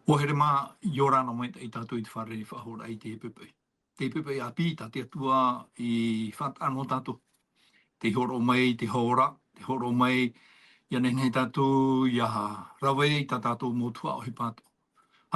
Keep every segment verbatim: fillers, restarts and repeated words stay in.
Hoa here mā, ʻia ora na mai tātou i te fārerei faʻahou i te poʻipoʻi. Te poʻipoʻi ʻāpī, tā te Atua i faʻataʻa nō tātou. Tē hōroʻa mai te hora, tē hōroʻa mai, ʻia nehenehe tātou ʻia rave i tā tātou mau tuhaʻa ʻohipa atoʻa.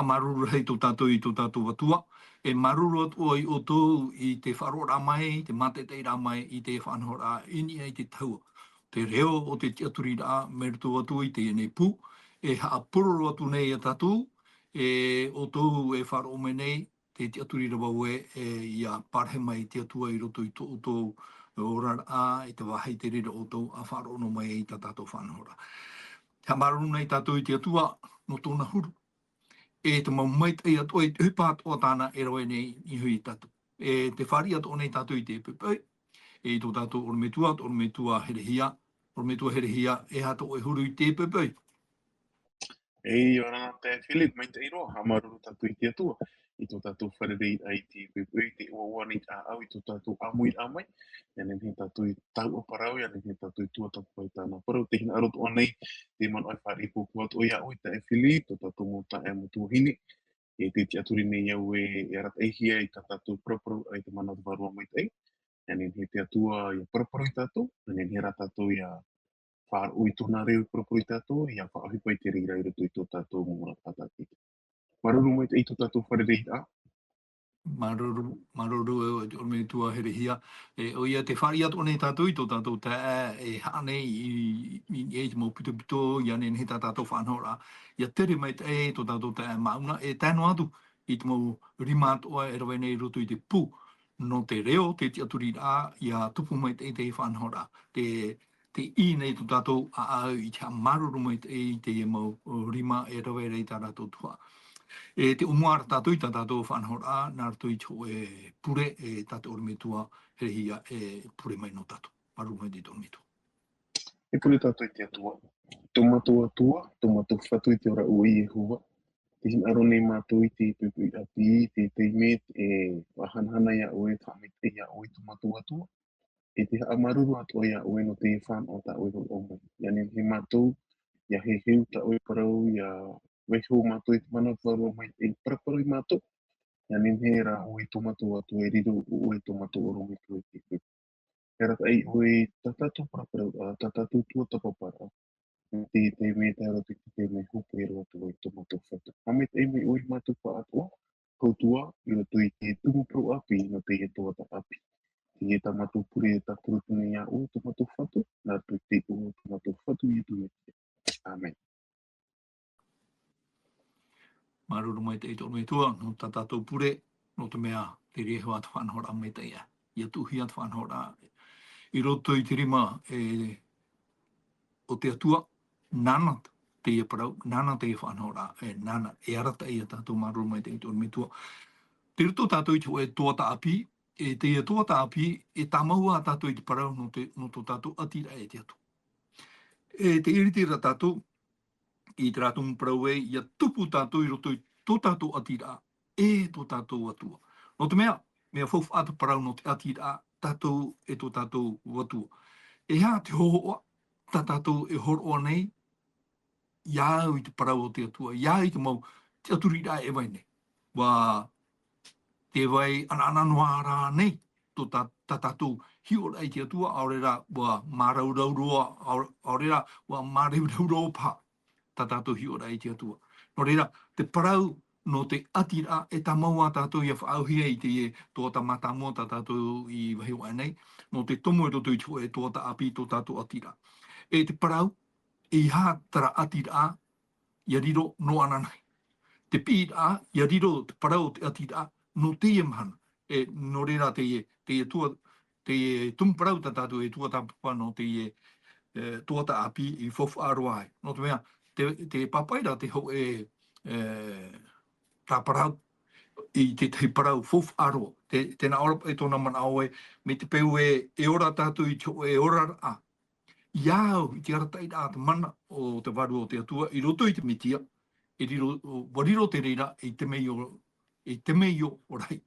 Haʻamāuruuru rahi tō tātou i tō tātou Atua, e māuruuru atoʻa ia ʻoutou i te faʻaroʻoraʻa mai, te mātaʻitaʻiraʻa mai, i te faʻanahoraʻa i niʻa i te tahua. Te reo o te tiʻaturiraʻa mai roto atu i teie nei pū, e haʻapūroro atu nei ia tātou, e ʻoutou e faʻaroʻo mai nei, te tiʻaturi rave ē, e, ʻia parahi mai te Atua i roto i tō ʻoutou oraraʻa, i te vāhi tē reira ʻoutou ʻa faʻaroʻo noa mai i tā tātou faʻanahoraʻa. Haʻamāuruuru nei tātou i te Atua, nō tōna huru. E te mau maitaʻi atoʻa, e te ʻohipa atoʻa tāna e rave nei i niʻa ia tātou. E tē fāriʻi atoʻa nei tātou i te poʻipoʻi, e i tō tātou ʻorometua, tō ʻorometua Herehia, ʻorometua Herehia, e aha tō ʻoe huru i te poʻipoʻi? E, ʻia ora na taeaʻe Philip, maitaʻi roa, haʻamāuruuru tātou i te Atua, i tō tātou fārereiraʻa i te poʻipoʻi, te ʻoaʻoa nei ʻāʻau i tō tātou ʻāmuiraʻa mai, ʻia nehenehe tātou e tauturu parau, ʻia nehenehe tātou e tuatāpapa i tāna parau, tē hinaʻaro atoʻa nei te manaʻo e fāriʻi pōpō atoʻa iā ʻoe taeaʻe Philip, tō tātou mau taeaʻe mau tuahine, e tē tiʻaturi nei au e, e arataʻihia i tā tātou paraparau, i te mana o te Vārua Maitaʻi, ʻia nehenehe te Atua ʻia paraparau ia tātou, ʻia nehenehe rā tātou ʻia faʻaroʻo i tōna reo e paraparau ia tātou, ʻia faʻaʻohipa i te reira i roto i tō tātou mau oraraʻa tātaʻitahi. Māuruuru maitaʻi i tō tātou fārereiraʻa. Māuruuru, māuruuru e te ʻorometua Herehia. E, ʻoia tē fāriʻi atoʻa nei tātou i tō tātou taeaʻe e haʻa nei i, i, i, i te mau pitopito, ʻia nehenehe tā tātou faʻanahoraʻa ʻia tere maitaʻi tō tātou taeaʻe Mauna, e tae noa atu i te mau rima atoʻa e rave nei i roto i te pū. Nō te reo, te tiʻaturiraʻa, ʻia tupu maitaʻi te faʻanahoraʻa. Te, tē ʻī nei tō tātou ʻāʻau i te haʻamāuruuru maitaʻi i teie mau rima e rave ra i tā rātou tuhaʻa. E tē ʻōmua ra tātou i tā tātou faʻanahoraʻa, nā roto i te hōʻē pure, e tā te ʻorometua Herehia e pure mai nō tātou. Māuruuru maitaʻi te ʻorometua. E pure tātou i te Atua. Tō mātou Atua, tō mātou Fatu i te ora ʻo Iehova. Tē hinaʻaro nei mātou i te poʻipoʻi ʻāpī, te taime e faʻahanahana iā ʻoe, faʻamaitaʻi iā ʻoe tō mātou Atua. E tē haʻamāuruuru atoʻa iā ʻoe nō te fānaʻo tā ʻoe e hōroʻa mai. ʻIa nehenehe mātou, ʻia heheu tā ʻoe parau, ʻia vaiiho mātou i te mana o te Vārua Maitaʻi e paraparau ia mātou. ʻIa nehenehe rā ʻoe tō mātou Atua, e riro ʻoe tō mātou ʻorometua i te poʻipoʻi. E arataʻi ʻoe i tā tātou paraparau, ā, tā tātou tuatāpaparaʻa. Nō te taime e tae roa atu i te taime e hope roa atu ai tō mātou Fatu. Haʻamaitaʻi mai ʻoe ia mātou pāʻatoʻa, hau atu ā, i roto i te tumu parau ʻāpī, nō teie tuatāpapa ʻāpī. Teie tā mātou pure e tāpura atu nei iā ʻoe, tō mātou Fatu, nā roto i te iʻoa o tō mātou Fatu Ietu Metia. ʻĀmene. Māuruuru maitaʻi te ʻorometua, nō tā tātou pure, nō te mea, te reira hoʻi te faʻanahoraʻa maitaʻi ā. ʻIa tuʻuhia te faʻanahoraʻa i roto i te rima, e, o te Atua, nāna teie parau, nāna teie faʻanahoraʻa, e, nāna, e arataʻi ia tātou, māuruuru maitaʻi te ʻorometua. Tei roto tātou i te hōʻē tuatāpapa, e, teie tuatāpapa, e tāmau ā tātou i te parau nō te, nō tō tātou ʻatiraʻa e te Atua. E tē ʻiriti ra tātou i terā tumu parau ē, ʻia tupu tātou i roto i tō tātou ʻatiraʻa, e tō tātou Atua. Nō te mea, mea faufaʻa te parau nō te ʻatiraʻa, tātou e tō tātou Atua. E aha te hōhoʻa tā tātou e hōroʻa nei, ʻia au i te parau o te Atua, ʻia au i te mau tiʻaturiraʻa e vai nei. ʻUa tē vai ʻanaʻana noa ra nei, tō tā, tā tātou hiʻoraʻa i te Atua, ʻaore rā, ʻua māraurau roa, ʻaore, ʻaore rā, ʻua māraurau roa paha, tā tātou hiʻoraʻa i te Atua. Nō reira, te parau nō te ʻatiraʻa, e tāmau ā tātou ʻia faʻaauhia i teie tuatāpapa mātāmua tā tātou i vaiiho aʻe nei, nō te tomo i roto i te hōʻē tuatāpapa tō tātou ʻatiraʻa. E te parau, e aha terā ʻatiraʻa, ʻia riro nō ananahi. Te piʻiraʻa, ʻia riro te parau o te ʻatiraʻa, nō teie mahana. E, nō reira teie, teie tua, teie tumu parau tā tātou e tuatāpapa nō teie, e, tuatāpapa i faufaʻa roa ai. Nō te mea, tē, tē pāpaʻi ra te hōʻē, e, tāparau, i te, te parau faufaʻa roa. Tē, tē nā ʻō ra paʻi tōna manaʻo ē, mai te peu ē, e ora tātou i te hōʻē oraraʻa, ʻia au i te arataʻiraʻa a te mana o te Vārua o te Atua, i roto i te Metia, e riro, ʻua riro te reira i te meio, i te meio rahi.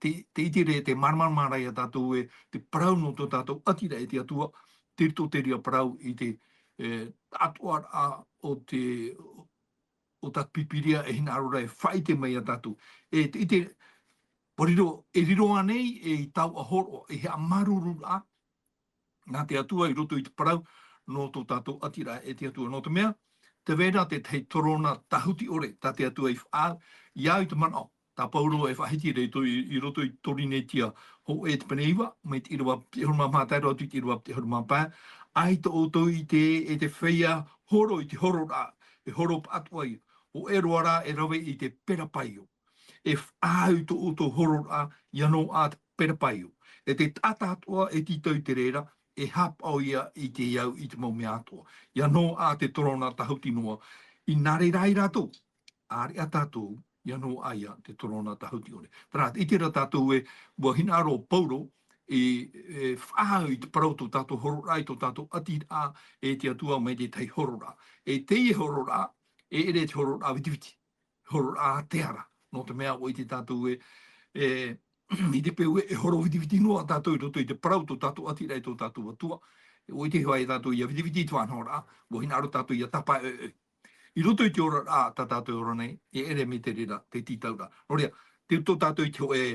Tē, tē ʻite ra, tē māramarama ra ia tātou ē, te parau nō tō tātou ʻatiraʻa e te Atua, tei roto te reira parau i te, e, atoʻaraʻa o te, o tā te Pīpīria e hinaʻaro ra e faʻaʻite mai iā tātou. E te, i te, ʻua riro, e riro ānei e i taua hōroʻa, e haʻamāuruururaʻa nā te Atua i roto i te parau nō tō tātou ʻātīraʻa e te Atua. Nō te mea, tē vai ra te tahi torona tāhuti ʻore tā te Atua i faʻaau, i au i te manaʻo, tā Paulo e faʻahiti ra i, i, i roto i Korinetia hōʻē te pene iva, mai te ʻīrava piti ʻahuru mā maha tae roa atu i te ʻīrava piti ʻahuru mā pae, ʻaita ʻoutou i ʻite e te feiā horo i te hororaʻa, e horo paʻatoʻa ia, hōʻē roa rā e rave i te perapaio. E faʻaau tō ʻoutou hororaʻa, ʻia noaʻa te perapaio. E te taʻata atoʻa e tītau i te reira, e haʻapaʻo ia i te au i te mau mea atoʻa. ʻIa noaʻa te torona tāhuti noa, i nā reira ai rātou, ʻāreʻa tātou, ʻia noaʻa ia te torona tāhuti ʻore. Terā, ʻite ra tātou ē, ʻua hinaʻaro Paulo, e, e faʻaau i te parau tō tātou hororaʻa, i tō tātou ʻātīraʻa, e te Atua mai te tahi hororaʻa. E teie hororaʻa, e ʻere te hororaʻa vitiviti. Hororaʻa te ara. Nō te mea, ʻua ʻite tātou ē, e, i te peu ē, e horo vitiviti noa tātou i roto i te parau tō tātou ʻātīraʻa i tō tātou Atua. ʻUa ʻite hoʻi tātou ʻia vitiviti i te faʻanahoraʻa, ʻua hinaʻaro tātou ʻia tāpae ʻoiʻoi. I roto i te oraraʻa tā tātou e ora nei, e ʻere mai te reira te tītauraʻa. Nō reira, te uto tātou i te hōʻē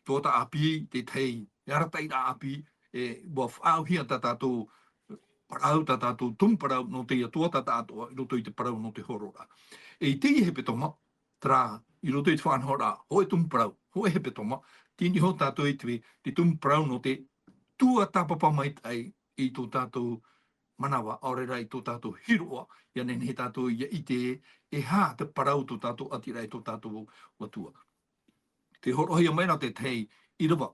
tuatāpaparaʻa ʻāpī, te tahi arataʻiraʻa ʻāpī, e, ʻua faʻaauhia tā tātou parau, tā tātou tumu parau nō teie tuatāpaparaʻa atoʻa, i roto i te parau nō te hororaʻa. E i teie hepetoma, terā, i roto i te faʻanahoraʻa, hōʻē tumu parau, hōʻē hepetoma, tei niʻa iho tātou i te, te tumu parau nō te tuatāpapa maitaʻi i tō tātou manava, ʻaore rā i tō tātou hiroʻa, ʻia nehenehe tātou ʻia ʻite e aha te parau tō tātou ʻātīraʻa i tō tātou Atua. Tē hōroʻahia mai ra te tahi ʻīrava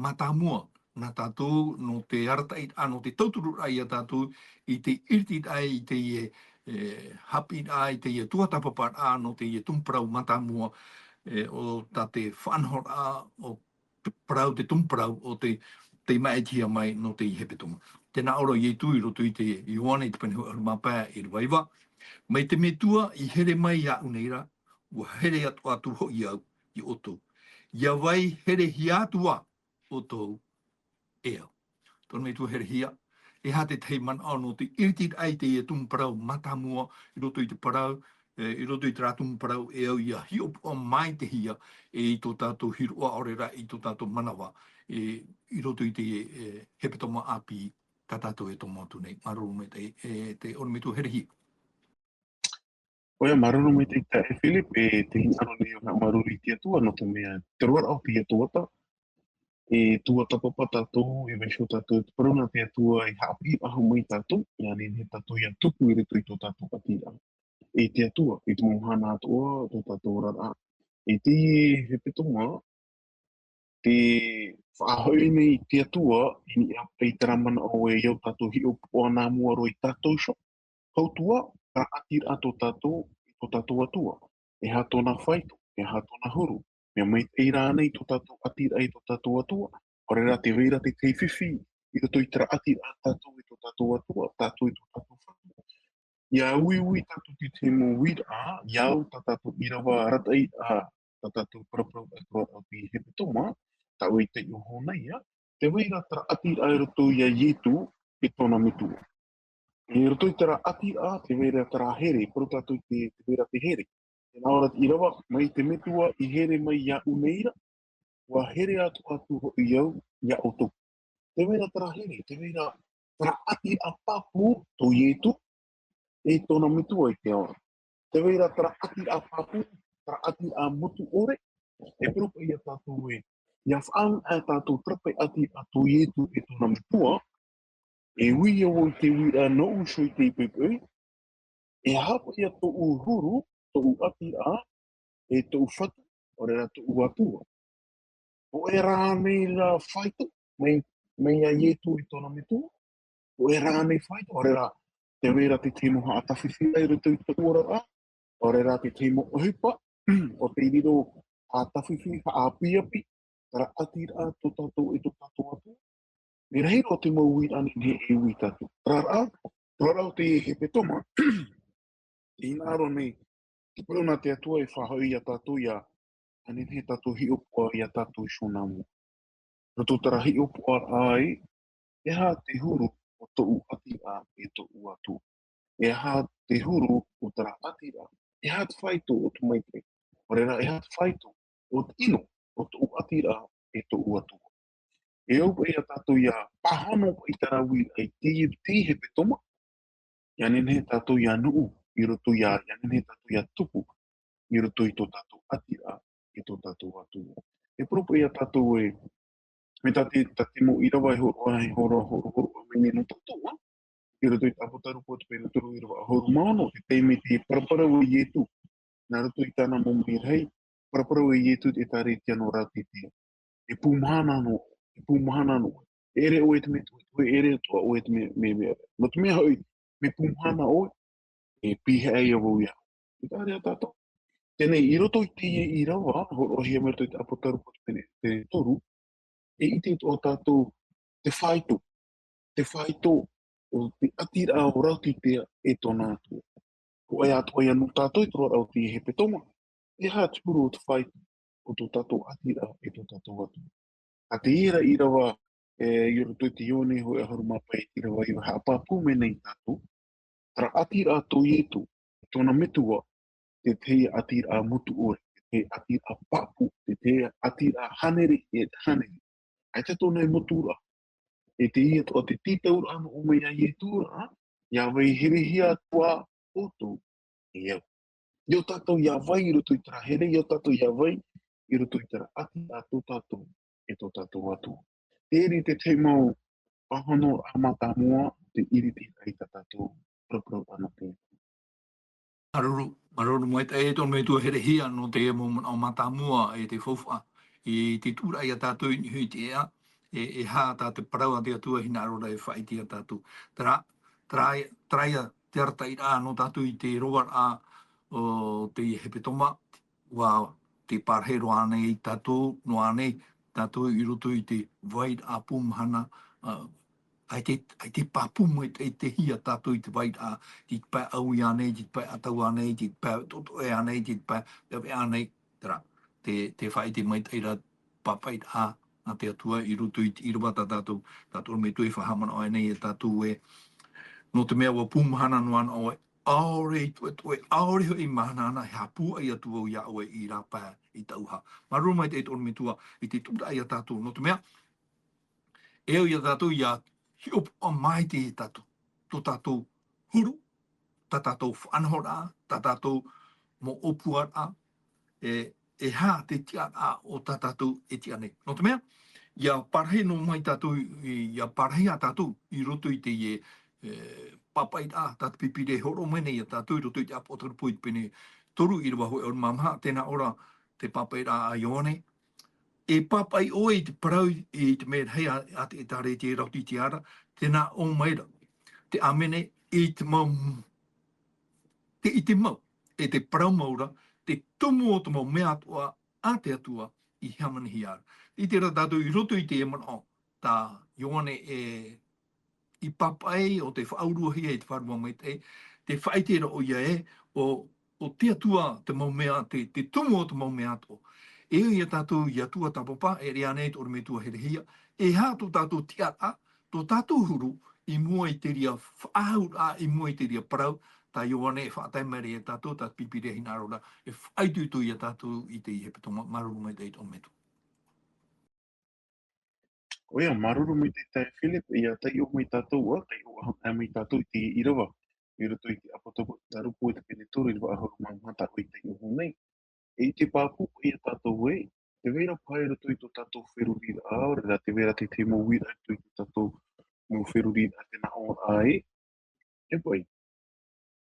mātāmua nā tātou, nō te arataʻiraʻa, nō te tautururaʻa iā tātou i te ʻiritiraʻa i teie, e, haʻapiʻiraʻa, i teie tuatāpaparaʻa, nō teie tumu parau mātāmua, e, ʻo tā te faʻanahoraʻa, ʻo te parau, te tumu parau, ʻo tei, tei maʻitihia mai nō teie hepetoma. Tē nā ʻō ra Ietu i roto i te Ioane i te pene hōʻē ʻahuru mā pae, ʻīrava iva. Mai te Metua i here mai iāʻu nei ra, ʻua here atoʻa atu hoʻi au iā ʻoutou. ʻIa vai herehia atu ā ʻoutou e au. Tōna Metua herehia, e aha te tahi manaʻo nō te ʻiritiraʻa i teie tumu parau mātāmua i roto i te parau, e, i roto i terā tumu parau e au ʻia hiʻopoʻa maitehia, e, i tō tātou hiroʻa, ʻaore rā i tō tātou manava, e, i roto i te, e, hepetoma ʻāpī tā tātou e tomo atu nei. Māuruuru maitaʻi, e, te ʻorometua herehia. ʻOia, māuruuru maitaʻi e Philip, e tē hinaʻaro nei au e haʻamāuruuru i te Atua, nō te mea, te roaraʻa o teie tuata, e tuatāpapa tātou, e vaiiho tātou, te parau nā te Atua e haʻapiʻiraʻa mai tātou, ʻia nehenehe tātou ʻia tupu i roto i tō tātou ʻātīraʻa. E te Atua, i te mau mahana atoʻa, tō tātou oraraʻa. E teie hepetoma, tē faʻahoʻi nei te Atua i niʻa i terā manaʻo e au tātou hiʻopoʻa nā mua roa i tātou iho. Hau atu ā, terā ʻātīraʻa tō tātou, i tō tātou Atua. E aha tōna faito, e aha tōna huru. Mea maitaʻi rānei tō tātou ʻātīraʻa i tō tātou Atua. ʻAore rā tē vai ra te tahi fifi, i roto i terā ʻātīraʻa tātou i tō tātou Atua, tātou i tō tātou Fatu. ʻIa uiui tātou i te tahi mau uiraʻa, ʻia au tā tātou ʻīrava arataʻi, ā, tā tātou paraparau ʻātīrā ʻāpī hepetoma, tāʻu i taiʻo iho nei, ā, tē vai ra terā ʻātīraʻa i roto iā Ietu e tōna Metua. I roto i terā ʻātīraʻa, tē vai ra terā here, parau tātou te, tē vai ra te here. Tē nā ʻō ra te ʻīrava, mai te Metua i here mai iāʻu nei ra, ʻua here atoʻa atu hoʻi au iā ʻoutou. Tē vai ra terā here, tē vai ra terā ʻātīraʻa pāpū tō Ietu e tōna Metua i te ao ra. Tē vai ra terā ʻātīraʻa pāpū, terā ʻātīraʻa motu ʻore, e parau paʻi iā tātou ē, ʻia faʻaau ā tātou terā paʻi ʻātīraʻa tō Ietu e tōna Metua, e ui au i te uiraʻa nōʻu iho i teie poʻipoʻi, e aha paʻi ā tōʻu huru, tōʻu ʻātīraʻa, e tōʻu Fatu, ʻaore rā tōʻu Atua. Hōʻē rānei rā faito, mai, mai iā Ietu e tōna Metua, hōʻē rānei faito, ʻaore rā, tē vai ra te tahi mau haʻatāfifi i roto i tōʻu oraraʻa, ʻaore rā te tahi mau ʻohipa, ʻo tei riro haʻatāfifi, haʻapiapi, terā ʻātīraʻa tō tātou e tō tātou Atua. Mea rahi roa te mau uiraʻa e nehenehe e ui tātou. Terā rā, terā rā ʻo te hepetoma, tē hinaʻaro nei, te parau nā te Atua e faʻahoʻi iā tātou ʻia, ʻia nehenehe tātou hiʻopoʻa iā tātou iho nā mua. Nō tō terā hiʻopoʻaraʻa ē, e aha te huru o tōʻu ʻātīraʻa e tōʻu Atua. E aha te huru o terā ʻātīraʻa E aha te faito o te maitaʻi? ʻAore rā, e aha te faito o te ʻino o tōʻu ʻatiraʻa e tōʻu Atua? E au paʻi ia tātou ia pāhono paʻi i terā uiraʻa i te, te hepetoma, ia nehenehe tātou ia nuʻu i roto ia, ia nehenehe tātou ia tupu i roto i tō tātou ʻatiraʻa e tō tātou Atua. E parau paʻi ia tātou e, mai tā te, tā te mau ʻīrava e hōroʻa, e hōroʻa, hōroʻa, hōroʻa mai nei nō tātou, ā, i roto i te ʻApotarupo te pene toru ʻīrava ʻahuru mā ono, te taime tē paraparau ai Ietu, nā roto i tāna mau mahi rahi, paraparau ai Ietu te ʻĒtārētia nō Raotitea. E pūmahana noa, e pūmahana noa. E ʻere ʻoe te mea tuʻetuʻe, e ʻere atoʻa ʻoe te mea, mea, mea. Nō te mea hoʻi, mea pūmahana ʻoe, e pihaʻi ia vau iāʻu. E ʻere atoʻa. Teie nei, i roto i teie ʻīrava, hōroʻahia mai roto i te ʻApotarupo te pene, pene toru, e ʻite atoʻa tātou te faito, te faito o te ʻatiraʻa o Raotitea e tōna Atua. Hōʻē atoʻa ia nō tātou i te roaraʻa o te hepetoma, e aha te huru o te faito o tō tātou ʻatiraʻa e tō tātou Atua. Ā, teie rā ʻīrava, e, i roto i te Ioane hōʻē ʻahuru mā pae, ʻīrava iva, haʻapāpū mai nei tātou, terā ʻatiraʻa tō Ietu, tōna metua, te tahi ʻatiraʻa motu ʻore, te tahi ʻatiraʻa pāpū, te tahi ʻatiraʻa hānere e te hānere. ʻAita tōna e motu ra. E teie atoʻa te tītauraʻa nō ʻō mai ia Ietu ra, ia vai herehia atoʻa ʻoutou e au. Ia tātou ia vai i roto i terā here, ia tātou ia vai i roto i terā ʻatiraʻa tō tātou e tō tātou Atua. Terā te tahi mau pāhonoraʻa mātāmua, te ʻiritiraʻa i tā tātou paraparau ʻana te. Māuruuru, māuruuru maitaʻi e tō ʻorometua herehia nō te mau manaʻo mātāmua e te faufaʻa i te tuʻuraʻa ia tātou i niʻa i te ea, e, e aha tā te parau a te Atua e hinaʻaro ra e faʻaʻite ia tātou. Terā, terā, terā ia te arataʻiraʻa nō tātou i te roaraʻa o te hepetoma, ʻua tē parahi roa ānei tātou, noa ānei tātou i roto i te vairaʻa pūmahana, ā, ʻaita, ʻaita e pāpū maitaʻi te hia tātou i te vairaʻa, i te pae ʻaui ānei, i te pae ʻatau ānei, i te pae toʻetoʻe ānei, i te pae ʻāvaʻe ānei, terā, te, te faʻaʻite maitaʻi ra, pāpaʻiraʻa a te Atua i roto i te ʻīrava tā tātou, tā te ʻorometua e faʻahaʻamanaʻo aʻe nei ia tātou ē, nō te mea ʻua pūmahana noa anaʻe ʻoe, ʻaore i tuʻetuʻe, ʻaore hoʻi i mahana ana, e haʻapūai atu vau ia ʻoe i rāpae i tāʻu hā. Māuruuru maitaʻi e tō ʻorometua i te tuʻuraʻa ia tātou, nō te mea, e au ia tātou ia hiʻopoʻa maitaʻi ia tātou, tō tātou huru, tā tātou faʻanahoraʻa, tā tātou mau ʻōpuaraʻa, e, e aha te tiʻaraʻa o tā tātou e tiʻa nei. Nō te mea, ʻia parahi noa mai tātou, i, ʻia parahia tātou i roto i teie, e, pāpaʻiraʻa, tā te Pīpīria e hōroʻa mai nei ia tātou i roto i te ʻApotarupo i te pene toru ʻīrava hōʻē ʻahuru mā maha, tē nā ʻō ra te pāpaʻiraʻa a Ioane, e pāpaʻi ʻoe i te parau i te merahi a, a te ʻĒtārētia i Raotitea ra, tē nā ʻō mai ra te ʻĀmene i te mau, te ʻite mau, e te parau mau ra, te tumu o te mau mea atoʻa a te Atua i hāmanihia ra. ʻIte ra tātou i roto i te manaʻo, tā Ioane e i pāpaʻi ʻo tē faʻauruahia i te Vārua Maitaʻi, tē faʻaʻite ra ʻoia ē, ʻo, ʻo te Atua te mau mea, te, te tumu o te mau mea atoʻa. E au ia tātou ia tuatāpapa, e ʻere ānei tō ʻorometua herehia, e aha tō tātou tiʻaraʻa, tō tātou huru, i mua i te reira faʻahouraʻa, i mua i te reira parau, tā Ioane e faʻatae mai ra ia tātou, tā te Pīpīria e hinaʻaro ra, e faʻaitoito ia tātou i te hepetoma, māuruuru maitaʻi tō ʻorometua. ʻOia, māuruuru maitaʻi Philip, ʻia taiʻo mai tātou, ā, taiʻo ʻahu mai tātou i te ʻīrava. I roto i te ʻApotarupo, Tarupo i te pene toru, ʻīrava ʻahuru mā maha tā ʻoe i taiʻo nei. E i te pāpū ia tātou ē, tē vai ra paha i roto i tō tātou feruriraʻa, ʻaore rā tē vai ra te tahi mau uiraʻa i roto i tō tātou mau feruriraʻa, te nā ʻō ra ē, e paʻi,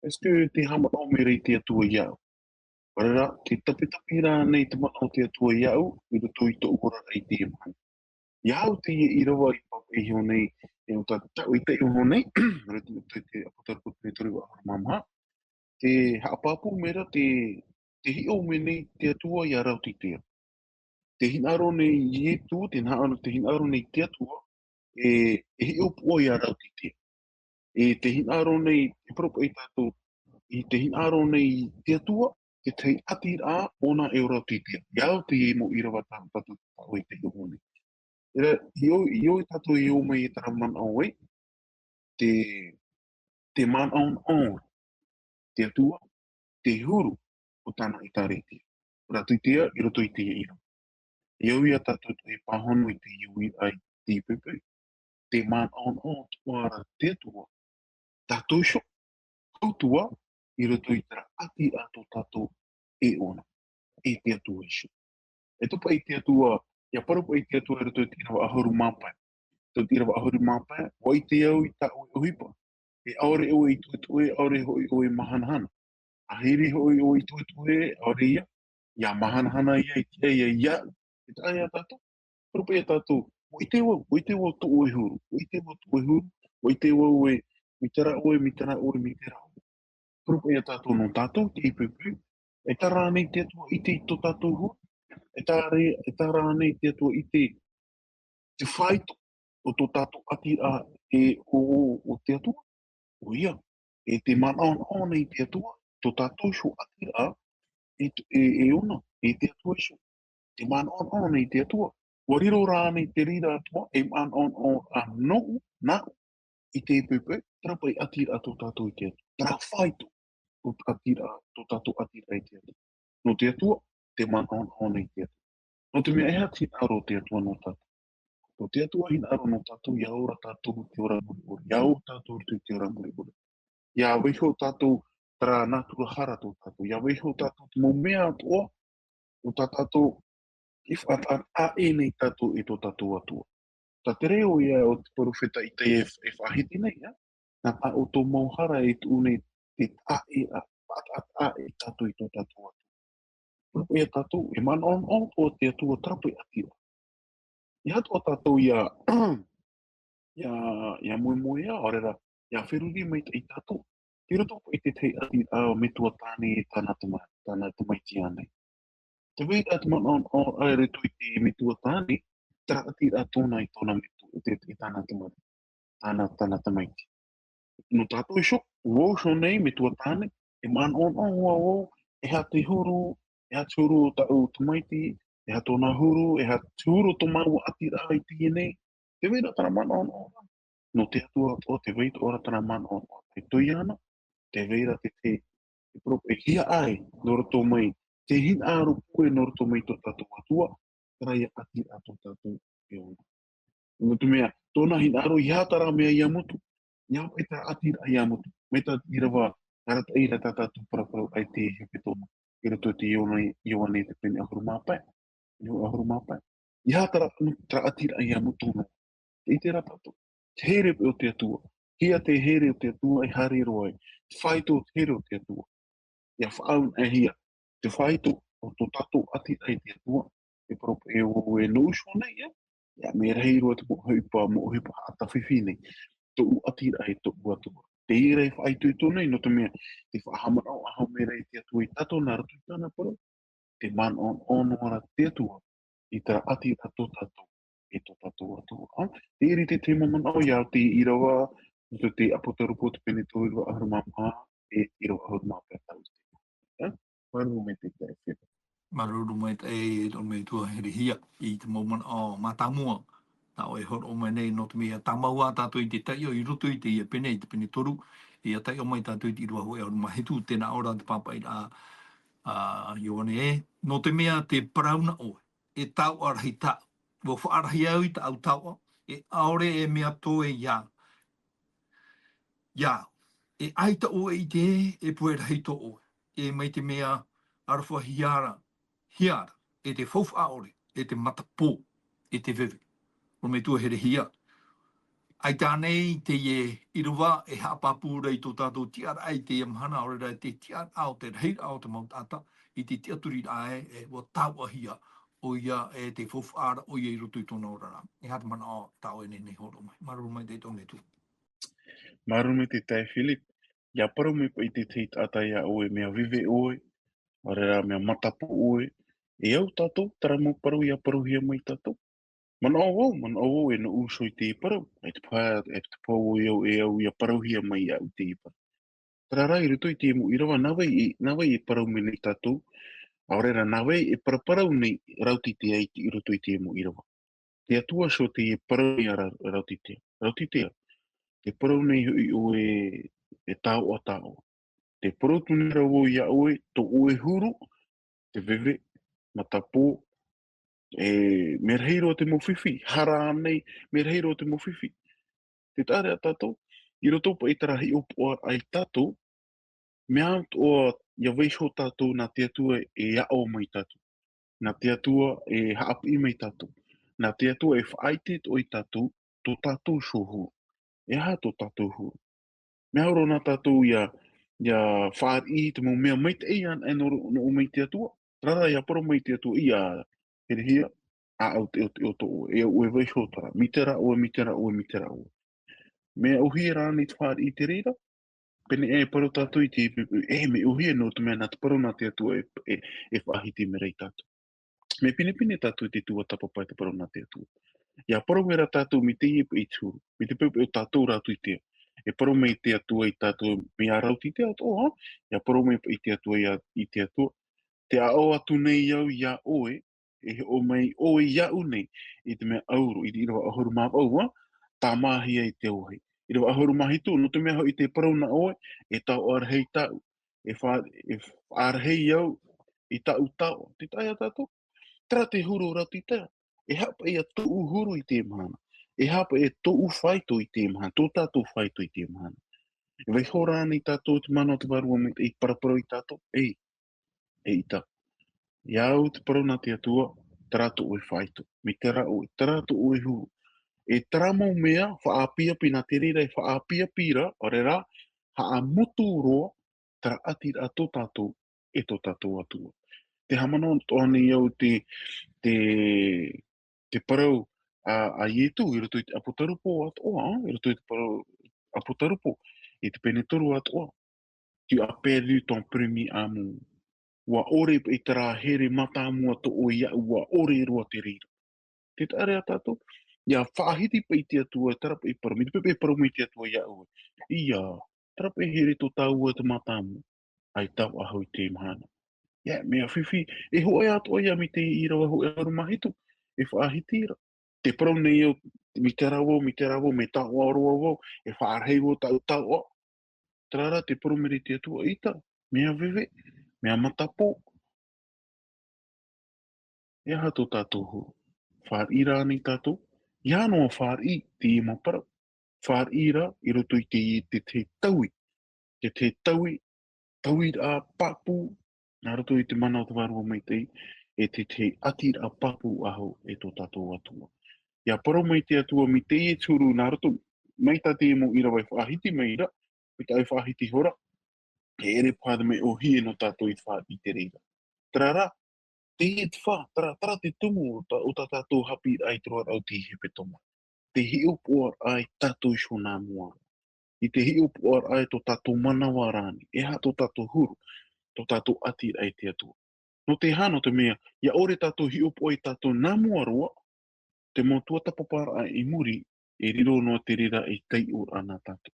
est-ce que tē haʻamanaʻo mai ra te Atua iāʻu? ʻAore rā, tē tapetape ra ānei te manaʻo o te Atua iāʻu, i roto i tōʻu oraraʻa i teie mahana. ʻIa au teie ʻīrava i pāpaʻi iho nei, e ʻo tā, tā ʻoe i taiʻo iho nei, i roto i te ʻApotarupo pene toru ʻīrava ʻahuru mā maha, tē haʻapāpū mai ra te, tē hiʻo mai nei te Atua ia Raotitea. Tē hinaʻaro nei Ietu, tē hinaʻaro, tē hinaʻaro nei te Atua, e, e hiʻopoʻa ia Raotitea. E tē hinaʻaro nei, e parau paʻi tātou, i tē hinaʻaro nei te Atua, te tahi ʻatiraʻa ʻōna e ʻo Raotitea. ʻIa au teie mau ʻīrava tā, tā, tā, tā ʻoe i taiʻo nei. Terā, i ʻō, i ʻō tātou e ō mai i terā manaʻo ē, te, te manaʻo, te Atua, te huru, o tāna ʻĒtārētia. Rātou i te, i roto i te ʻīrava. E au ia tātou e pāhono i te uiraʻa i te poipoi. Te manaʻonaʻo atoʻa ra te Atua. Tātou iho, ʻoutou ā, i roto i terā ʻati ra tō tātou e ʻōna. E te Atua iho. E topa i te Atua, ʻia parau paʻi te Atua i roto i te ʻīrava ʻahuru mā pae. Tō te ʻīrava ʻahuru mā pae, ʻua ʻite au i tā ʻoe ʻohipa. E ʻaore ʻoe i toetoe, ʻaore hoʻi ʻoe i mahanahana. ʻA hiri hoʻi ʻoe i toetoe, ʻaore ia, ʻia mahanahana ia i te, ia, ia, e taʻa ia tātou. Parau paʻi ia tātou, ʻua ʻite vau, ʻua ʻite vau tō ʻoe huru, ʻua ʻite vau tō ʻoe huru, ʻua ʻite vau e, mai terā ʻoe, mai terā ʻoe, mai terā ʻoe. Parau paʻi ia tātou nō tātou te poipoi, e terā rānei te Atua i ʻite i tō tātou huru, e terā, e terā rānei te Atua i ʻite te faito o tō tātou ʻatiraʻa e ʻo, ʻo, ʻo te Atua. ʻOia, e te manaʻonaʻo nei te Atua, tō tātou iho ʻatiraʻa, e, e, e ʻōna, e te Atua iho. Te manaʻonaʻo nei te Atua. ʻUa riro rānei te reira atoʻa, e manaʻonaʻo a nōʻu, nāʻu, i te poipoi, terā paʻi ʻatiraʻa tō tātou i te Atua. Terā faito o te ʻatiraʻa, tō tātou ʻatiraʻa i te Atua. Nō te Atua, te manaʻonaʻo nei te Atua. Nō te mea e aha te hinaʻaro o te Atua nō tātou. Ko te Atua hinaʻaro nō tātou, ʻia ora tātou i te ora mure ʻore, ʻia ora tātou i te ora mure ʻore. ʻIa vaiiho tātou terā nātura hara tō tātou, ʻia vaiiho tātou te mau mea atoʻa, ʻo tā tātou, e faʻataʻa nei tātou e tō tātou Atua. Tā te reo ia o te perofeta Itaia e, e faʻahiti nei, ia. Nā tā ʻoutou mau hara e tuʻu nei te taʻa, faʻataʻa tātou i tō tātou Atua. Parau paʻi ia tātou, e manaʻonaʻo atoʻa te Atua terā paʻi ʻatiraʻa. E aha atoʻa tātou ʻia, ʻia, ʻia moemoeā, ʻaore rā, ʻia feruri maitaʻi tātou. I roto paʻi i te tahi ʻatiraʻa a Metuatāne e tāna tama-, tāna tamaiti ānei. Tē vai ra te manaʻonaʻo i roto i te Metuatāne, terā ʻatiraʻa tōna i tōna metua, i te, i tāna tamaiti. Tāna, tāna tamaiti. Nō tātou iho, vau iho nei, Metuatāne, e manaʻonaʻo vau, e aha te huru, e aha te huru o tāʻu tamaiti, e aha tōna huru, e aha te huru o tō māua ʻatiraʻa i teie nei. Tē vai ra terā manaʻonaʻo. Nō te Atua atoʻa, tē vai atoʻa ra terā manaʻonaʻo. E toe ana, tē vai ra te, te, te parau, e hiaʻai, nō roto mai, te hinaʻaro puʻe nō roto mai tō tātou Atua, terā ia ʻatiraʻa tō tātou e ʻōna. Nō te mea, tōna hinaʻaro, ʻeiaha terā mea ʻia mutu, ʻeiaha paʻi terā ʻatiraʻa ʻia mutu. Mai tā te ʻīrava, arataʻi ra tā tātou paraparau ʻaita e hepetoma. I roto i te Ioane, Ioane te pene ʻahuru mā pae. Ioane ʻahuru mā pae. ʻEiaha terā, terā ʻatiraʻa ʻia mutu noa. Tē ʻite ra tātou. Te here o te Atua. Hia te here o te Atua e haere roa ai. Te faito o te here o te Atua. ʻIa faʻaʻunaʻehia. Te faito o tō tātou ʻatiraʻa i te Atua. E parau paʻi ē, ʻo, e nō uso nei, ia. Ia, mea rahi roa te mau ʻohipa, mau ʻohipa haʻatāfifi nei. Tōʻu ʻatiraʻa e tōʻu Atua. Te reira e faʻaitoito nei, nō te mea, te faʻahaʻamanaʻo ʻahau mai ra i te Atua i tātou nā roto i tāna parau. Te manaʻonaʻo noa ra te Atua i terā ʻatiraʻa tō tātou, e tō tātou Atua. Ā, te ʻiriti te mau manaʻo, ʻia au te ʻīrava, nō te ʻApotarupo te pene toru, ʻīrava ʻahuru mā maha, e ʻīrava ʻahuru mā pae tāʻu te. Ā, māuruuru maitaʻi e te Atua. Māuruuru maitaʻi e tō metua Herehia, i te mau manaʻo mātāmua, tā ʻoe e hōroʻa mai nei, nō te mea tāmau ā tātou i te taiʻo i roto i teie pene, i te pene toru, ʻia taiʻo mai tātou i te ʻīrava hōʻē ʻahuru mā hitu, tē nā ʻō ra te pāpaʻiraʻa, ā, Ioane ē, nō te mea tē parau na ʻoe, e taoʻa rahi tāʻu, ʻua faʻarahi au i tāʻu taoʻa, e ʻaore e mea toe iāʻu. Iāʻu, e ʻaita ʻoe e ʻite ē, e puhe rahi tō ʻoe, e mai te mea aroha hia ra, hia ra, e te faufaʻa ʻore, e te matapō, e te veve. Ua metua Herehia. ʻAita nei teie ʻīrava e haʻapāpū ra i tō tātou tiʻaraʻa i teie mahana, ʻaore rā te tiʻaraʻa o te rahiraʻa o te mau taʻata, i te tiʻaturiraʻa ē, e ʻua taoʻahia, ʻoia e te faufaʻa ra, ʻoia i roto i tōna oraraʻa. E aha te manaʻo tā ʻoe e nehenehe e hōroʻa mai. Māuruuru maitaʻi e tō metua. Māuruuru maitaʻi e Philip. ʻIa parau mai paʻi te tahi taʻata iā ʻoe, mea veve ʻoe, ʻaore rā mea matapō ʻoe. E au tātou, terā mau parau ʻia parauhia mai tātou. Manaʻo vau, manaʻo vau e nō uso i te parau. E te paha, e te paha vau e au, e au ʻia parauhia mai iāʻu te parau. Terā rā, i roto i te mau ʻīrava, nā vai e, nā vai e parau mai nei tātou, ʻaore rā, nā vai e paraparau nei Laotiotea i te, i roto i te mau ʻīrava. Te Atua iho tē parau nei iā Ra-, Laotiotea. Laotiotea, tē parau nei hoʻi ʻoe e taoʻa, taoʻa. Te parau atu nei ra vau iā ʻoe, tō ʻoe huru, te veve, matapō, e, mea rahi roa te mau fifi, hara ānei, mea rahi roa te mau fifi. Tē taʻa ra tātou, i roto paʻi i terā hiʻopoʻaraʻa ia tātou, mea atoʻa ia vaiiho tātou nā te Atua e aʻo mai tātou. Nā te Atua e haʻapiʻi mai tātou. Nā te Atua e faʻaʻite atoʻa ia tātou, tō tātou iho huru. E aha tō tātou huru? Mea au roa nā tātou ia, ia fāriʻi i te mau mea maitaʻi anaʻe nō, nō, mai te Atua. Terā rā, ia parau mai te Atua, ʻia, herehia, ʻāʻau teʻoteʻo tō ʻoe, e au e vaiiho terā. Mai terā ʻoe, mai terā ʻoe, mai terā ʻoe. Mea ʻōhie rānei te fāriʻi i te reira? Pēnei e parau tātou i te, e, mea ʻōhie nō te mea nā te parau nā te Atua e, e, e faʻahiti mai ra ia tātou. Mea pinepine tātou i te tuatāpapa i te parau nā te Atua. Ia parau mai ra tātou mai teie paʻi te huru, mai te peu paʻi ʻo tātou rā atu i te ao. E parau mai te Atua ia tātou mai ia rātou i te ao, atoʻa, ha? Ia parau mai paʻi te Atua ia, i te Atua, tē aʻo atu nei au iā ʻoe, e hoʻo mai ʻoe iāʻu nei, i te mea ʻauro, i te ʻīrava ʻahuru mā vaʻu, ā, tāmāhia i te vāhi. ʻĪrava ʻahuru mā hitu, nō te mea hoʻi tē parau na ʻoe, e taoʻa rahi tāʻu, e fa-, e faʻarahi au i tāʻu taoʻa. Tē taʻa ia tātou? Terā te huru o rātou i tae. E aha paʻi ia tōʻu huru i teie mahana? E aha paʻi ia tōʻu faito i teie mahana? Tō tātou faito i teie mahana? E vaiiho rānei tātou i te mana o te Vārua Maitaʻi e paraparau ia tātou? Ei, eʻita. Ia au te parau nā te Atua, terā tō ʻoe faito. Mai terā ʻoe, terā tō ʻoe huru. E terā mau mea, faʻaapiapi nā te reira, e faʻaapiapi ra, ʻaore rā, haʻamotu roa, terā ʻatiraʻa tō tātou, e tō tātou Atua. Tē haʻamanaʻo atoʻa nei au i te, te, te parau a, a Ietu i roto i te ʻApotarupo atoʻa, ā, i roto i te parau ʻApotarupo, i te pene toru atoʻa. Tu as perdu ton premier amour. ʻUa ʻore paʻi terā here mātāmua tō ʻoe iāʻu, ʻua ʻore roa te reira. Tē taʻa ra tātou, ia faʻahiti paʻi te Atua, terā paʻi parau, mai te peu paʻi e parau mai te Atua iāʻu. ʻIa, terā paʻi here tō tāua te mātāmua, ʻaita vau i teie mahana. Ia, mea fifi, e hōʻē atoʻa ia mai te ʻīrava hōʻē ʻahuru mā hitu, e faʻahiti ra. Tē parau nei au, mai terā vau, mai terā vau, mea taoʻa roa vau, e faʻarahi vau tāʻu taoʻa. Terā rā tē parau mai ra te Atua, eʻita, mea veve, mea matapō. E aha tō tātou huru? Fāriʻi rānei tātou? E aha noa fāriʻi i teie mau parau? Fāriʻi ra i roto i te, te, te taui, te, te taui, tauiraʻa pāpū, nā roto i te mana o te Vārua Maitaʻi, e te, te ʻatiraʻa pāpū aʻe e tō tātou Atua. Ia parau mai te Atua mai teie te huru nā roto, mai tā teie mau ʻīrava e faʻahiti mai ra, mai tā e faʻahiti ihora, e ʻere paha te mea ʻōhie nō tātou i te fā-, i te reira. Terā rā, teie te fā, terā, terā te tumu o tā, o tā tātou haʻapiʻiraʻa i te roaraʻa o te hepetoma. Te hiʻopoʻaraʻa ia tātou iho nā mua roa. I te hiʻopoʻaraʻa i tō tātou manava rānei, e aha tō tātou huru, tō tātou ʻatiraʻa i te Atua. Nō te aha, nō te mea, ia ʻore tātou hiʻopoʻa ia tātou nā mua roa, te mau tuatāpaparaʻa i muri, e riro noa te reira ei taiʻoraʻa nā tātou.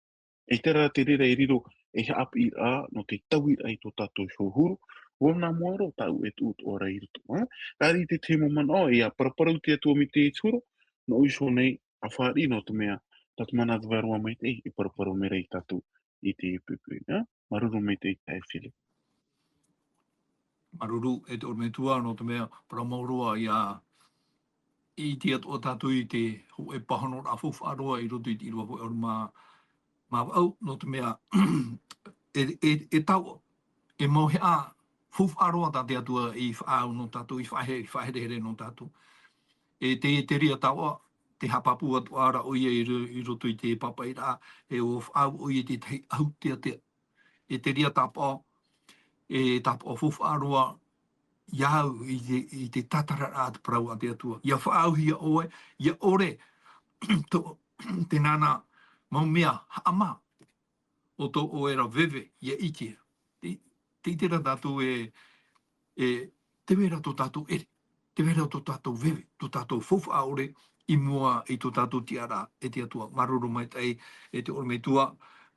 ʻEita rā te reira e riro ei haʻapiʻiraʻa nō te tauiraʻa i tō tātou iho huru, ʻua nā mua roa tāʻu e tuʻu atoʻa ra i roto, ā? Terā rā te tahi mau manaʻo, ia paraparau te Atua mai teie te huru, nōʻu iho nei, ʻa fāriʻi nō te mea, tā te mana o te Vārua Maitaʻi, e paraparau mai ra ia tātou i teie poʻipoʻi, ā? Māuruuru maitaʻi taeaʻe Philip. Māuruuru, e te ʻorometua, nō te mea, parau mau roa ia, ʻite atoʻa tātou i te hōʻē pāhonoraʻa faufaʻa roa i roto i te ʻīrava hōʻē ʻahuru mā, mā vaʻu, nō te mea, e, e, e taoʻa, e mauhaʻa faufaʻa roa tā te Atua i faʻaau nō tātou, i faʻahe-, i faʻaherehere nō tātou. E te, te reira taoʻa, te haʻapāpū atoʻa ra ʻoia i ro-, i roto i te pāpaʻiraʻa, e ʻua faʻaau ʻoia i te tahi ʻahu teatea. E te reira tāpaʻo, e tāpaʻo faufaʻa roa, ia au i te, i te tātararaʻa te parau a te Atua. Ia faʻaauhia ʻoe, ia ʻore, tō, te nānā mau mea haʻamā, o tō ʻoe ra veve, ia ʻite. Te, te ʻite ra tātou e, e, te vai ra tō tātou ʻere, te vai ra tō tātou veve, tō tātou faufaʻa ʻore i mua i tō tātou tiʻaraʻa e te Atua. Māuruuru maitaʻi e te ʻorometua,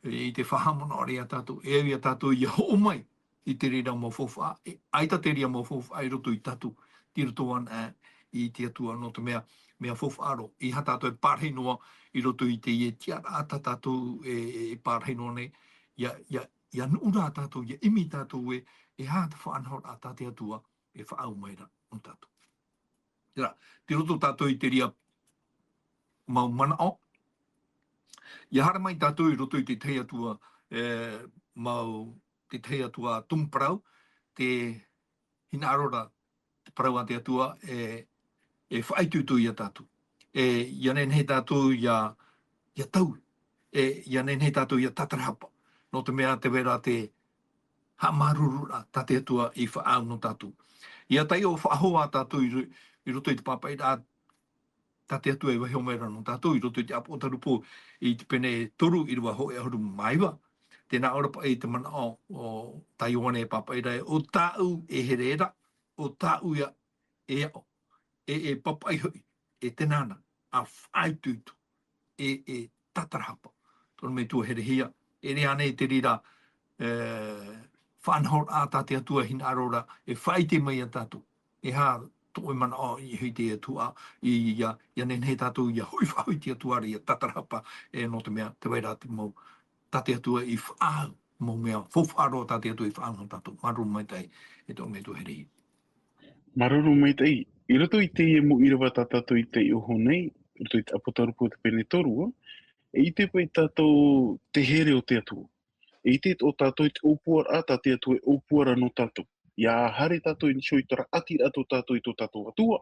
e, i te faʻahaʻamanaʻo ra ia tātou, e au ia tātou ia hoʻo mai i te reira mau faufaʻa, e, ʻaita te reira mau faufaʻa i roto ia tātou, tei roto anaʻe i te Atua nō te mea, mea faufaʻa roa, ʻeiaha tātou e pārahi noa i roto i teie tiʻaraʻa tā tātou e, e, e pārahi noa nei, ia, ia, ia nuʻu rā tātou, ia ʻimi tātou ē, e aha te faʻanahoraʻa tā te Atua e faʻaau mai ra nō tātou. Terā, tei roto tātou i te reira mau manaʻo, ia haere mai tātou i roto i te tahi atu ā, e, mau, te tahi atu ā tumu parau, te hinaʻaro ra, te parau a te Atua, e, e faʻaitoito ia tātou. E, ia nehenehe tātou ia, ia taui. E, ia nehenehe tātou ia tātarahapa. Nō te mea tē vai ra te haʻamāuruururaʻa tā te Atua i faʻaau nō tātou. Ia taiʻo faʻahou ā tātou i ro-, i roto i te pāpaʻiraʻa tā te Atua e vaiiho mai ra nō tātou, i roto i te ʻĀpotarupo i te pene e toru, ʻīrava hōʻē ʻahuru mā iva. Tē nā ʻō ra paʻi te manaʻo o tā Ioane e pāpaʻi ra ē, ʻo tāʻu e here ra, ʻo tāʻu ia e aʻo, e, e papaʻi hoʻi, e tēnā na, ʻa faʻaitoito, e, e tātarahapa. Tō ʻorometua herehia, e ʻere ānei te reira, e, faʻanahoraʻa tā te Atua e hinaʻaro ra, e faʻaʻite mai ia tātou. E aha tō ʻoe manaʻo i, i te Atua, i, ia, ia nehenehe tātou, ia hoʻi faʻahou i te Atua ra, ia tātarahapa, e, nō te mea, tē vai ra te mau, tā te Atua i faʻaau, mau mea faufaʻa roa tā te Atua i faʻaau nō tātou. Māuruuru maitaʻi, e tō ʻorometua herehia. Māuruuru maitaʻi, i roto i teie mau ʻīrava tā tātou i taiʻo iho nei, i roto i te ʻĀpotarupo te pene toru, e ʻite paʻi tātou te here o te Atua. E ʻite tō tātou i te ʻōpuaraʻa tā te Atua e ʻōpua ra nō tātou. Ia haere tātou i niʻa i terā ʻātiraʻa tō tātou i tō tātou Atua,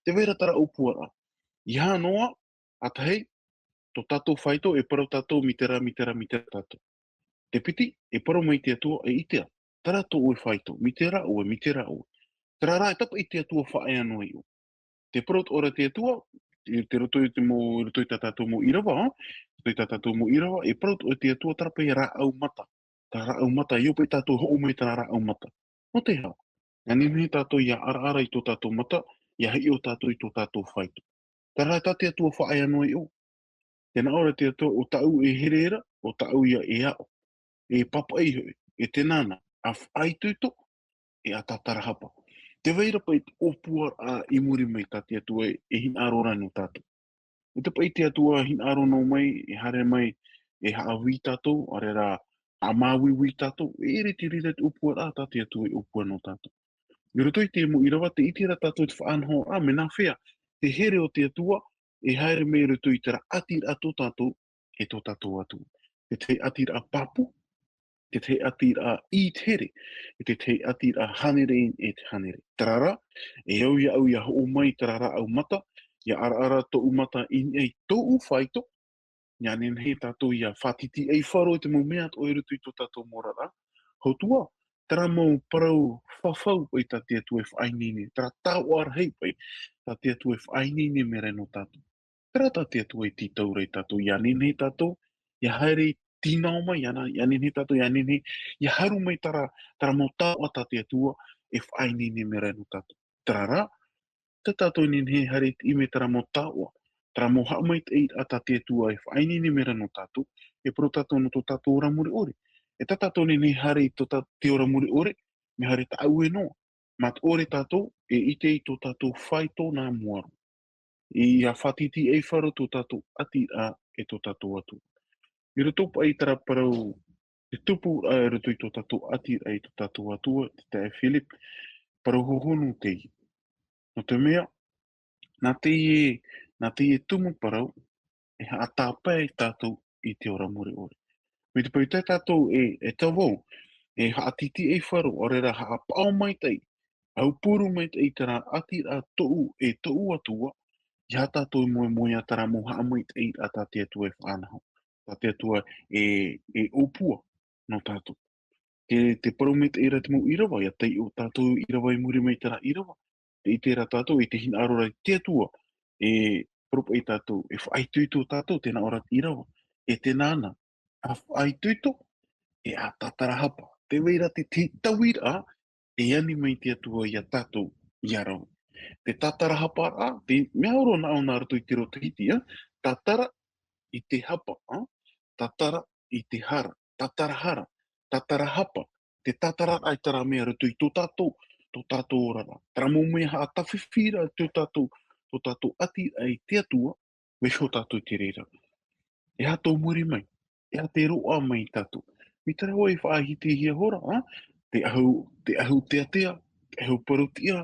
tē vai ra terā ʻōpuaraʻa. ʻEiaha noa, ā tahi, tō tātou faito, e parau tātou, mai terā, mai terā, mai terā tātou. Te piti, e parau mai te Atua, e ʻitea, terā tō ʻoe faito, mai terā ʻoe, mai terā ʻoe. Terā rā, e tāpaʻi te Atua faʻaea noa iʻo. Tē parau atoʻa ra te Atua, i te roto i te mau, i roto i tā tātou mau ʻīrava, i roto i tā tātou mau ʻīrava, e parau atoʻa te Atua terā paʻi rāʻau mata. Terā rāʻau mata, ʻia ʻō paʻi tātou e hoʻo mai terā rāʻau mata. Nō te aha? Ia nehenehe tātou ia ʻaraʻara i tō tātou mata, ia hiʻo tātou i tō tātou faito. Terā rā tā te Atua faʻaea noa iʻo. Tē nā ʻō ra te Atua, ʻo tāʻu e here ra, ʻo tāʻu ia e aʻo. E papaʻi hoʻi, e tēnā na, ʻa faʻaitoito, e ʻa tātarahapa. Tē vai ra paʻi te ʻōpuaraʻa i muri mai tā te Atua e, e hinaʻaro ra nō tātou. ʻEita paʻi te Atua hinaʻaro noa mai, e haere mai, e haʻavī tātou, ʻaore rā, haʻamāuiui tātou, e ʻere te reira te ʻōpuaraʻa tā te Atua e ʻōpua nō tātou. I roto i te mau ʻīrava, tē ʻite ra tātou te faʻanahoraʻa, mea nāfea, te here o te Atua, e haere mai i roto i terā ʻātiraʻa tō tātou, e tō tātou Atua. Te tahi ʻātiraʻa pāpū, te tahi ʻātiraʻa i te here, e te tahi ʻātiraʻa hānere i te hānere. Terā rā, e au ia au ia hoʻo mai terā rāʻau mata, ia ʻaraʻara tōʻu mata i niʻa i tōʻu faito, ia nehenehe tātou ia faʻatītīʻaifaro i te mau mea atoʻa i roto i tō tātou mau oraraʻa. Hou atu ā, terā mau parau fafau paʻi tā te Atua e faʻaineine, terā taoʻa rahi paʻi tā te Atua e faʻaineine mai ra nō tātou. Terā tā te Atua e tītau ra ia tātou, ia nehenehe tātou, ia haere tīnau mai, ia na-, ia nehenehe tātou, ia nehenehe, ia haru mai terā, terā mau taoʻa tā te Atua e faʻaineine mai ra nō tātou. Terā rā, tā tātou e nehenehe e haere i te ʻimi i terā mau taoʻa, terā mau haʻamaitaʻiraʻa tā te Atua e faʻaineine mai ra nō tātou, e parau tātou nō tō tātou ora mure ʻore. E tā tātou e nehenehe e haere i tō tā-, te ora mure ʻore, mea haere tāʻue noa. Mā te ʻore tātou, e ʻite i tō tātou faito nā mua roa. Ia faʻatītīʻaifaro tō tātou ʻātiraʻa e tō tātou Atua. I roto paʻi i terā parau, te tupuraʻa i roto i tō tātou ʻātiraʻa e tō tātou Atua, te taeaʻe Philip, parau hohonu teie. Nō te mea, nā teie, nā teie tumu parau, e haʻatāpae tātou i te ora mure ʻore. Mai te peu tā tātou e, e tavau, e haʻatītīʻaifaro, ʻaore rā haʻapaʻo maitaʻi, aupuru maitaʻi i terā ʻātiraʻa tōʻu e tōʻu Atua, ʻeiaha tātou e moemoeā terā mau haʻamaitaʻiraʻa tā te Atua e faʻanaho, tā te Atua e, e ʻōpua nō tātou. Te, te parau maitaʻi ra te mau ʻīrava, ʻia taiʻo tātou ʻīrava i muri mai terā ʻīrava, tē ʻite ra tātou, e tē hinaʻaro ra te Atua, e parau paʻi ia tātou, e faʻaitoito tātou, tē nā ʻō ra te ʻīrava, e tēnā na, ʻa faʻaitoito, e ʻa tātarahapa. Tē vai ra te, te tauiraʻa, e ani mai te Atua ia tātou, ia rave. Te tātarahaparaʻa, te mea ʻaore nā ʻō nā roto i te reo Tahiti, ā, tātara i te hapa, ā, tātara i te hara, tātarahara, tātarahapa, te tātararaʻa i terā mea roto i tō tātou, tō tātou oraraʻa. Terā mau mea haʻatāfifi ra tō tātou, tō tātou ʻātiraʻa i te Atua, vaiiho tātou i te reira. E aha tō muri mai, e aha te roaʻa mai ia tātou. Mai terā hoʻi e faʻahitihia hora, ā, te ʻahu, te ʻahu teatea, te ʻahu parutiʻa,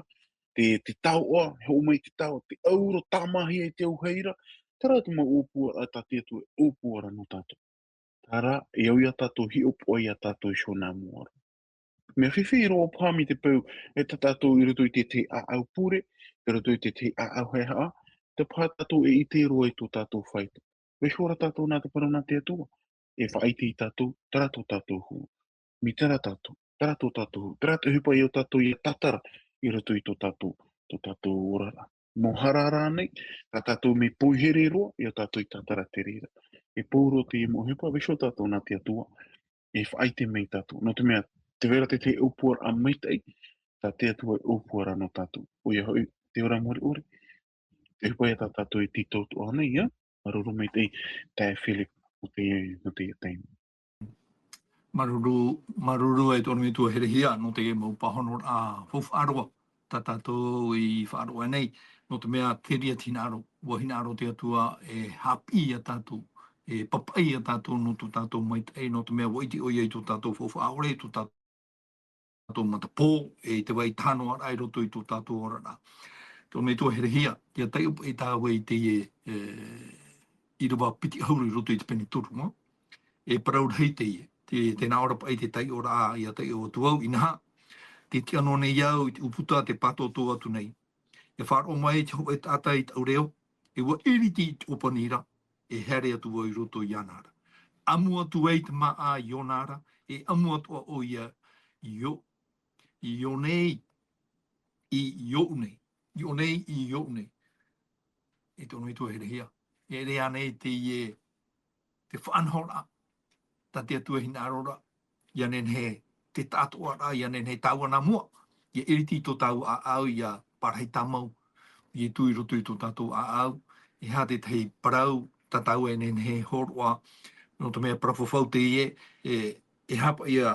te, te taoʻa, e hoʻo mai te taoʻa, te ʻauro tāmāhia i te auahi ra, terā te mau ʻōpuaraʻa tā te Atua e ʻōpua ra nō tātou. Terā, e au ia tātou hiʻopoʻa ia tātou i sōna mua ra. Mea fifi roa paha mai te peu, e tā tātou i roto i te, te ʻāʻau pure, i roto i te, te ʻāʻau haehaʻa, te paha tātou e ʻite roa i tō tātou faito. Vaiiho ra tātou nā te parau nā te Atua. E faʻaʻite ia tātou, terā tō tātou huru. Mai terā tātou, terā tō tātou huru. Terā te ʻohipa ia tātou ia tātara, i roto i tō tātou, tō tātou oraraʻa. Mau hara rānei, tā tātou mea poihere roa, ia tātou i tātara te reira. E pau roa te mau ʻohipa, vaiiho tātou nā te Atua. E faʻaʻite mai tātou. Nō te mea, tē vai ra te, te ʻōpuaraʻa maitaʻi, tā te Atua e ʻōpua ra nō tātou. ʻOia hoʻi, te ora mure ʻore, te ʻohipa ia tā tātou e tītau atoʻa nei, ā? Māuruuru maitaʻi, taeaʻe Philip, nō te, nō te taime. Māuruuru, māuruuru e tō ʻoe metua herehia, nō te mau pāhonoraʻa faufaʻa roa, tā tātou i faʻaroʻo nei, nō te mea te reira te hinaʻaro, ʻua hinaʻaro te Atua e haʻapiʻi ia tātou, e papaʻi ia tātou nō tō tātou maitaʻi, nō te mea ʻua ʻite ʻoia i tō tātou faufaʻa ʻore, tō tātou tātou matapō, e te vai taha noa ra i roto i tō tātou oraraʻa. Tō ʻoe metua herehia, ʻia taiʻo paʻi tāua i teie, e, ʻīrava piti ʻahuru i roto i te pene toru, ā? E parau rahi teie, te, tē nā ʻō ra paʻi te taiʻoraʻa, ʻia taiʻo atu au, inaha, tē tiʻa noa nei au i te ʻūputa tē pātōtō atu nei. E faʻaroʻo mai te hōʻē taʻata i taʻu reo, e ʻua ʻiriti i te ʻōpani ra, e haere atu vau i roto iāna ra. ʻAmu atu ai te māʻa iāna ra, e ʻamu atoʻa ʻoia i ʻō, i ʻō nei, i ʻō nei, i ʻō nei, i ʻō nei. E tō ʻoe metua herehia. E ʻere ānei teie, te faʻanahoraʻa, tā te Atua e hinaʻaro ra, ʻia nehenehe te tāʻatoʻaraʻa, ʻia nehenehe tāua nā mua, ʻia ʻiriti i tō tāua ʻāʻau, ʻia parahi tāmau, Ietu i roto i tō tātou ʻāʻau, e aha te tahi parau, tā tāua e nehenehe e hōroʻa, nō te mea parau fafau teie, e, e aha paʻi ia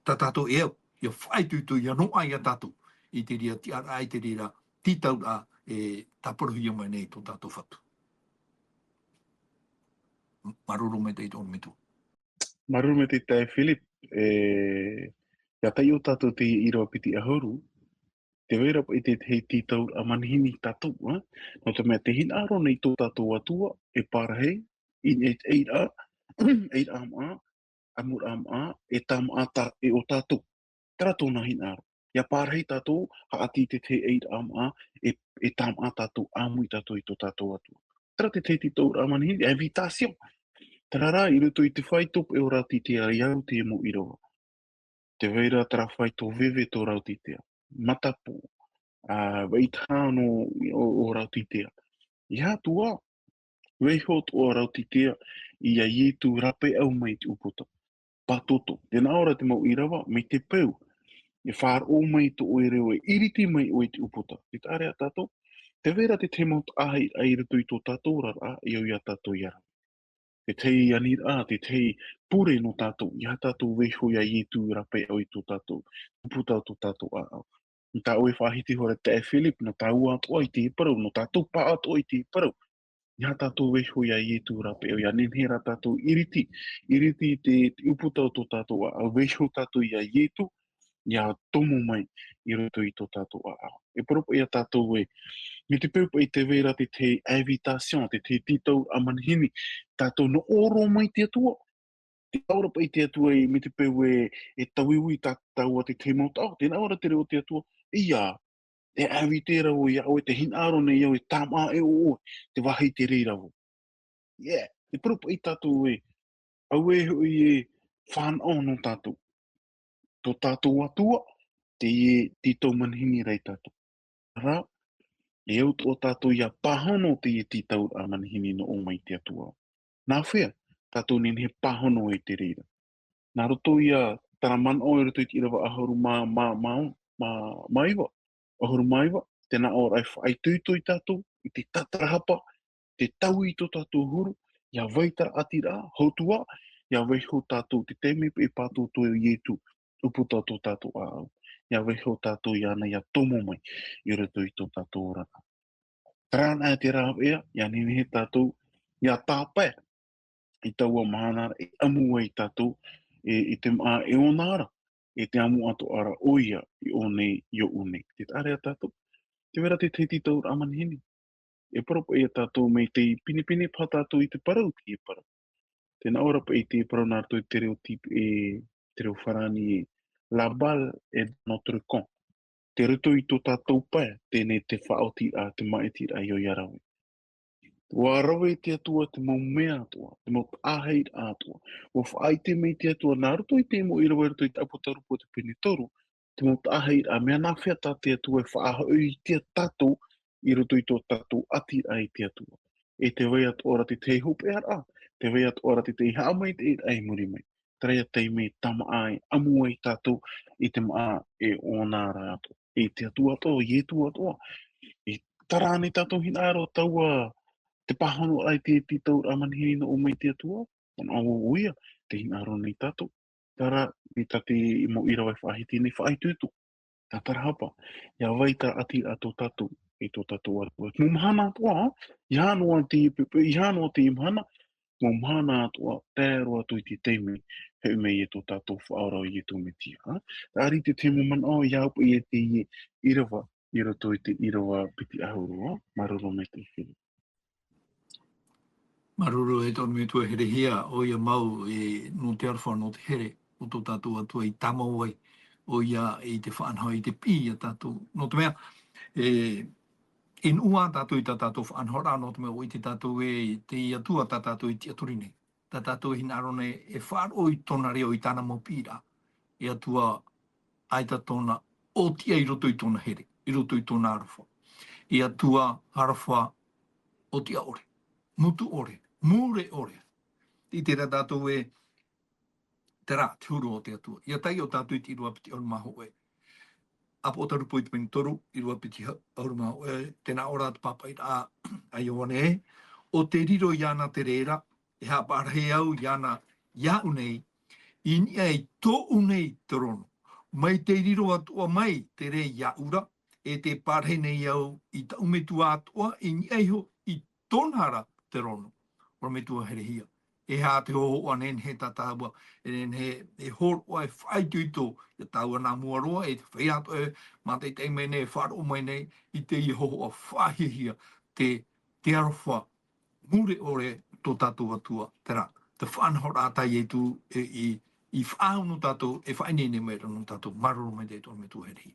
tā tātou e au, ʻia faʻaitoito, ʻia noaʻa ia tātou, i te reira tiʻaraʻa, i te reira tītauraʻa, e tāparuhia mai nei tō tātou Fatu. Māuruuru maitaʻi tō ʻoe metua. Māuruuru maitaʻi taeaʻe Philip, e, ʻia taiʻo tātou teie ʻīrava piti ʻahuru, tē vai ra paʻi te, te tītauraʻa manihini tātou, ā? Nō te mea tē hinaʻaro nei tō tātou Atua, e parahi, i, e, e ʻeiraʻa, ʻeiraʻa māʻa, ʻamuraʻa māʻa, e tāmāʻa tā, e ʻo tātou. Terā tōna hinaʻaro. ʻIa parahi tātou, haʻati i te, te ʻeiraʻa māʻa, e, e tāmāʻa tātou, ʻāmui tātou i tō tātou Atua. Terā te, te tītauraʻa manihini, invitation. Terā rā, i roto i te faito paʻi o Raotitea, ʻia au teie mau ʻīrava. Tē vai ra terā faito veve tō Raotitea. Matapō, ā, vaitaha nō ʻo, ʻo Raotitea. ʻEiaha atu ā, vaiiho atoʻa Raotitea ia Ietu rāpaeʻau mai i te ʻūputa. Pātōtō. Tē nā ʻō ra te mau ʻīrava, mai te peu, e faʻaroʻo mai tō ʻoe reo, e ʻiriti mai ʻoe i te ʻūputa. Tē ʻite ra tātou, tē vai ra te tahi mau taʻahaʻiraʻa i roto i tō tātou oraraʻa, e au ia tātou ʻia rave. Te tahi aniraʻa, te tahi pure nō tātou, ʻeiaha tātou vaiiho ia Ietu rāpaeʻau i tō tātou, ʻūputa o tō tātou ʻāʻau. Nō tā ʻoe e faʻahiti iho ra taeaʻe Philip, nō tāua atoʻa i teie parau, nō tātou pāʻatoʻa i teie parau. ʻEiaha tātou vaiiho ia Ietu rāpaeʻau, ʻia nehenehe rā tātou ʻiriti, ʻiriti i te, te ʻūputa o tō tātou ʻāʻau, vaiiho tātou ia Ietu, ʻia tomo mai i roto i tō tātou ʻāʻau. E parau paʻi ia tātou ē, mai te peu paʻi tē vai ra te, te invitation, te, te tītauraʻa manihini, tātou nō ʻō roa mai te Atua. Tē nā ʻō ra paʻi te Atua ē, mai te peu ē, e tauiui tā, tāua te tahi mau taʻo, tē nā ʻō ra te reo o te Atua, ʻia, e invite ra vau ia ʻoe, tē hinaʻaro nei au e tāmāʻa e ʻo ʻoe, te vāhi tē reira vau. Yeah, e parau paʻi tātou ē, auē hoʻi e fānaʻo nō tātou. Tō tātou Atua, teie tītau manihini ra ia tātou. Terā, e au atoʻa tātou ʻia pāhono teie tītauraʻa manihini nō ʻō mai te Atua. Nā hea tātou e nehenehe e pāhono i te reira? Nā roto ia terā manaʻo i roto i te ʻīrava ʻahuru mā, mā, mā, mā, mā iva, ʻahuru mā iva, tē nā ʻō ra e faʻaitoito ia tātou i te tātarahapa, te taui i tō tātou huru, ʻia vai terā ʻātiraʻa, hotu ā, ʻia vaiiho tātou, te taime paʻi e pātōtō ia Ietu, ʻūputa o tō tātou ʻāʻau, ʻia vaiiho tātou iāna ʻia tomo mai i roto i tō tātou oraraʻa. Terā anaʻe te rāveʻa, ʻia nehenehe tātou ʻia tāpae i taua mahana ra e ʻamu ai tātou, e, i te maʻa e ʻōna ra, e te ʻamu atoʻa ra ʻoia i ʻō nei, i ʻō nei. Te taʻa ra ia tātou, te vai ra te tahi tītauraʻa manihini. E parau paʻi ia tātou mai te pinepine paha tātou i te parau, te parau. Tē nā ʻō ra paʻi te parau nā roto i te reo tīp-, e, te reo farāni e, la balle est dans notre camp. Tē roto i tō tātou pae, teie te faʻaotiraʻa, te māʻitiraʻa i ʻō ia rave. ʻUa rave te Atua te mau mea atoʻa, te mau taʻahiraʻa atoʻa. ʻUa faʻaʻite mai te Atua, nā roto i te mau ʻīrava i roto i te ʻApotarupo te pene toru, te mau taʻahiraʻa, mea nāfea tā te Atua e faʻahoʻi i te tātou, i roto i tō tātou ʻatiraʻa i te Atua. E te vai atoʻa ra te tahi hopeʻaraʻa, te vai atoʻa ra te tahi haʻamaitaʻiraʻa i muri mai. Terā ia taime tāmāʻa e ʻamu ai tātou i te maʻa e ʻōna ra atoʻa. I te Atua atoʻa, Ietu atoʻa. E terā nei tātou hinaʻaro taua te pāhonoraʻa i te tītauraʻa manihini nō ʻō mai te Atua, ʻo, ʻo, ʻoia, te hinaʻaro nei tātou. Terā, i tā te mau ʻīrava e faʻahiti nei, faʻaitoito. Tātarahapa, ʻia vai terā ʻatiraʻa tō tātou, e tō tātou Atua. Mau mahana atoʻa, ʻeiaha noa te pepe, ʻeiaha noa te mahana, mau mahana atoʻa, tae roa atu i te taime, hoʻi mai e tō tātou Faʻaora ʻo Ietu Metia. Terā rā te tahi mau manaʻo, ʻia au paʻi i teie ʻīrava, i roto i te ʻīrava piti ʻahuru, māuruuru maitaʻi Filipi. Māuruuru e te ʻorometua herehia, ʻoia mau e nō te aroha, nō te here, o tō tātou Atua i tāmau ai, ʻoia i te faʻanaho, i te piʻi ia tātou. Nō te mea, e, e nuʻu ā tātou i tā tātou faʻanahoraʻa, nō te mea ʻoia te tātou e, te Atua tā tātou i tiʻaturi nei. Tā tātou e hinaʻaro nei e faʻaroʻo i tōna reo i tāna mau piʻiraʻa. E Atua, ʻaita tōna ʻōtiʻa i roto i tōna here, i roto i tōna aroha. E Atua aroha ʻōtiʻa ʻore, mutu ʻore, mure ʻore. I terā tātou e, terā, te huru o te Atua. ʻIa taiʻo tātou i te ʻīrava piti ʻahuru mā hōʻē. ʻApotarupo i te pene toru, ʻīrava piti ha-, ʻahuru mā hōʻē, tē nā ʻō ra te pāpaʻiraʻa a Ioane, ʻo tē riro iāna te rē ra, e haʻapārahi au iāna iāʻu nei, i niʻa i tōʻu nei terōno. Mai tei riro atoʻa mai te rē iāʻu ra, e tē pārahi nei au i tāʻu Metua atoʻa, i niʻa iho i tōna ra terōno. ʻOrometua herehia. E aha te hōhoʻa nehenehe tā tāua, e nehenehe e hōroʻa, e faʻaitoito, ia tāua nā mua roa, e te feiā atoʻa e mātaʻitaʻi mai nei, e faʻaroʻo mai nei, i teie hōhoʻa faʻahiahia, te, te aroha mure ʻore tō tātou Atua, terā, te faʻanahoraʻa tā Ietu e, i, i faʻaau nō tātou, e faʻaineine mai ra nō tātou, māuruuru maitaʻi e te ʻorometua herehia.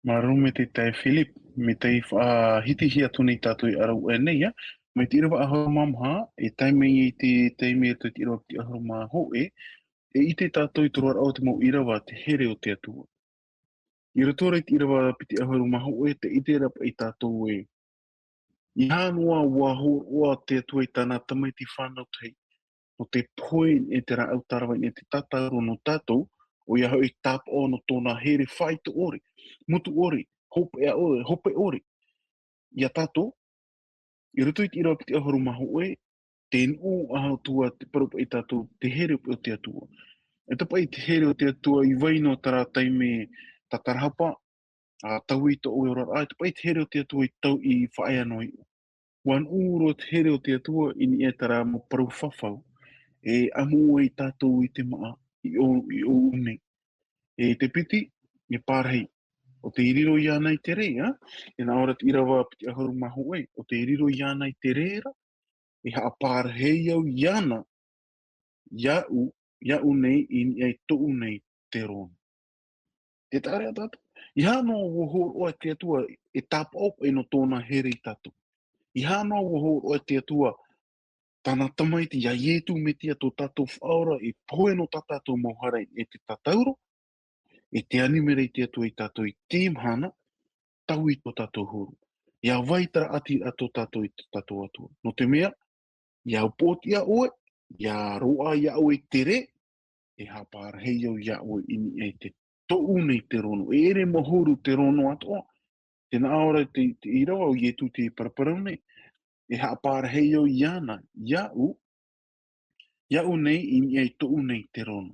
Māuruuru maitaʻi Filipi, mai tei faʻahitihia atu nei tātou i ʻāraʻuaʻe nei, ā, mai te ʻīrava ʻahuru mā maha, e tae mai i te taime i te ʻīrava piti ʻahuru mā hōʻē, e ʻite tātou i te roaraʻa o te mau ʻīrava te here o te Atua. I roto rā i te ʻīrava piti ʻahuru mā hōʻē, tē ʻite ra paʻi tātou ē, ʻeiaha noa ʻua hōroʻa te Atua i tāna tamaiti fānau tahi, nō te pohe i te rāʻau, terā rā i te tātauro nō tātou, ʻoia hoʻi tāpaʻo nō tōna here faʻaitoito ʻore, mutu ʻore, hopeʻa ʻore, hope ʻore. Ia tātou, i roto i te ʻīrava piti ʻahuru mā hōʻē, tē nuʻu ā Atua te parau paʻi ia tātou, te here o te Atua. E te paʻi te here o te Atua i vai noa terā taime tātarahapa, ā, taui tō ʻoe oraraʻa, e te paʻi te here o te Atua i tau i faʻaea noa iʻo. ʻUa nuʻu roa te here o te Atua i niʻa i terā mau parau fafau, e ʻamu ai tātou i te maʻa, i ʻō, i ʻō nei. E te piti, e pārahi. ʻO tē riro iāna i te rē, ā? E nā ʻō ra te ʻīrava piti ʻahuru mā hōʻē, ʻo tē riro iāna i te rē ra, e haʻapārahi au iāna, iāʻu, iāʻu nei i niʻa i tōʻu nei terōno. Te taʻa ra ia tātou. ʻEiaha noa ʻua hōroʻa te Atua e tāpaʻo paʻi nō tōna here ia tātou. ʻEiaha noa ʻua hōroʻa te Atua tāna tamaiti ia Ietu Metia tō tātou Faʻaora e pohe nō tā tātou mau hara i te tātauro, e tē ani mai ra te Atua ia tātou i teie mahana, taui tō tātou huru. ʻIa vai terā ʻatiraʻa tō tātou i tō tātou Atua. Nō te mea, ʻia upoʻotiʻa ʻoe, ʻia roaʻa ia ʻoe i te rē, e haʻapārahi au ia ʻoe i niʻa i te tōʻu nei terōno. E ʻere mau huru terōno atoʻa. Tē nā ʻō ra te, te ʻīrava ʻo Ietu tei paraparau nei. E haʻapārahi au iāna, iāʻu, iāʻu nei i niʻa i tōʻu nei terōno.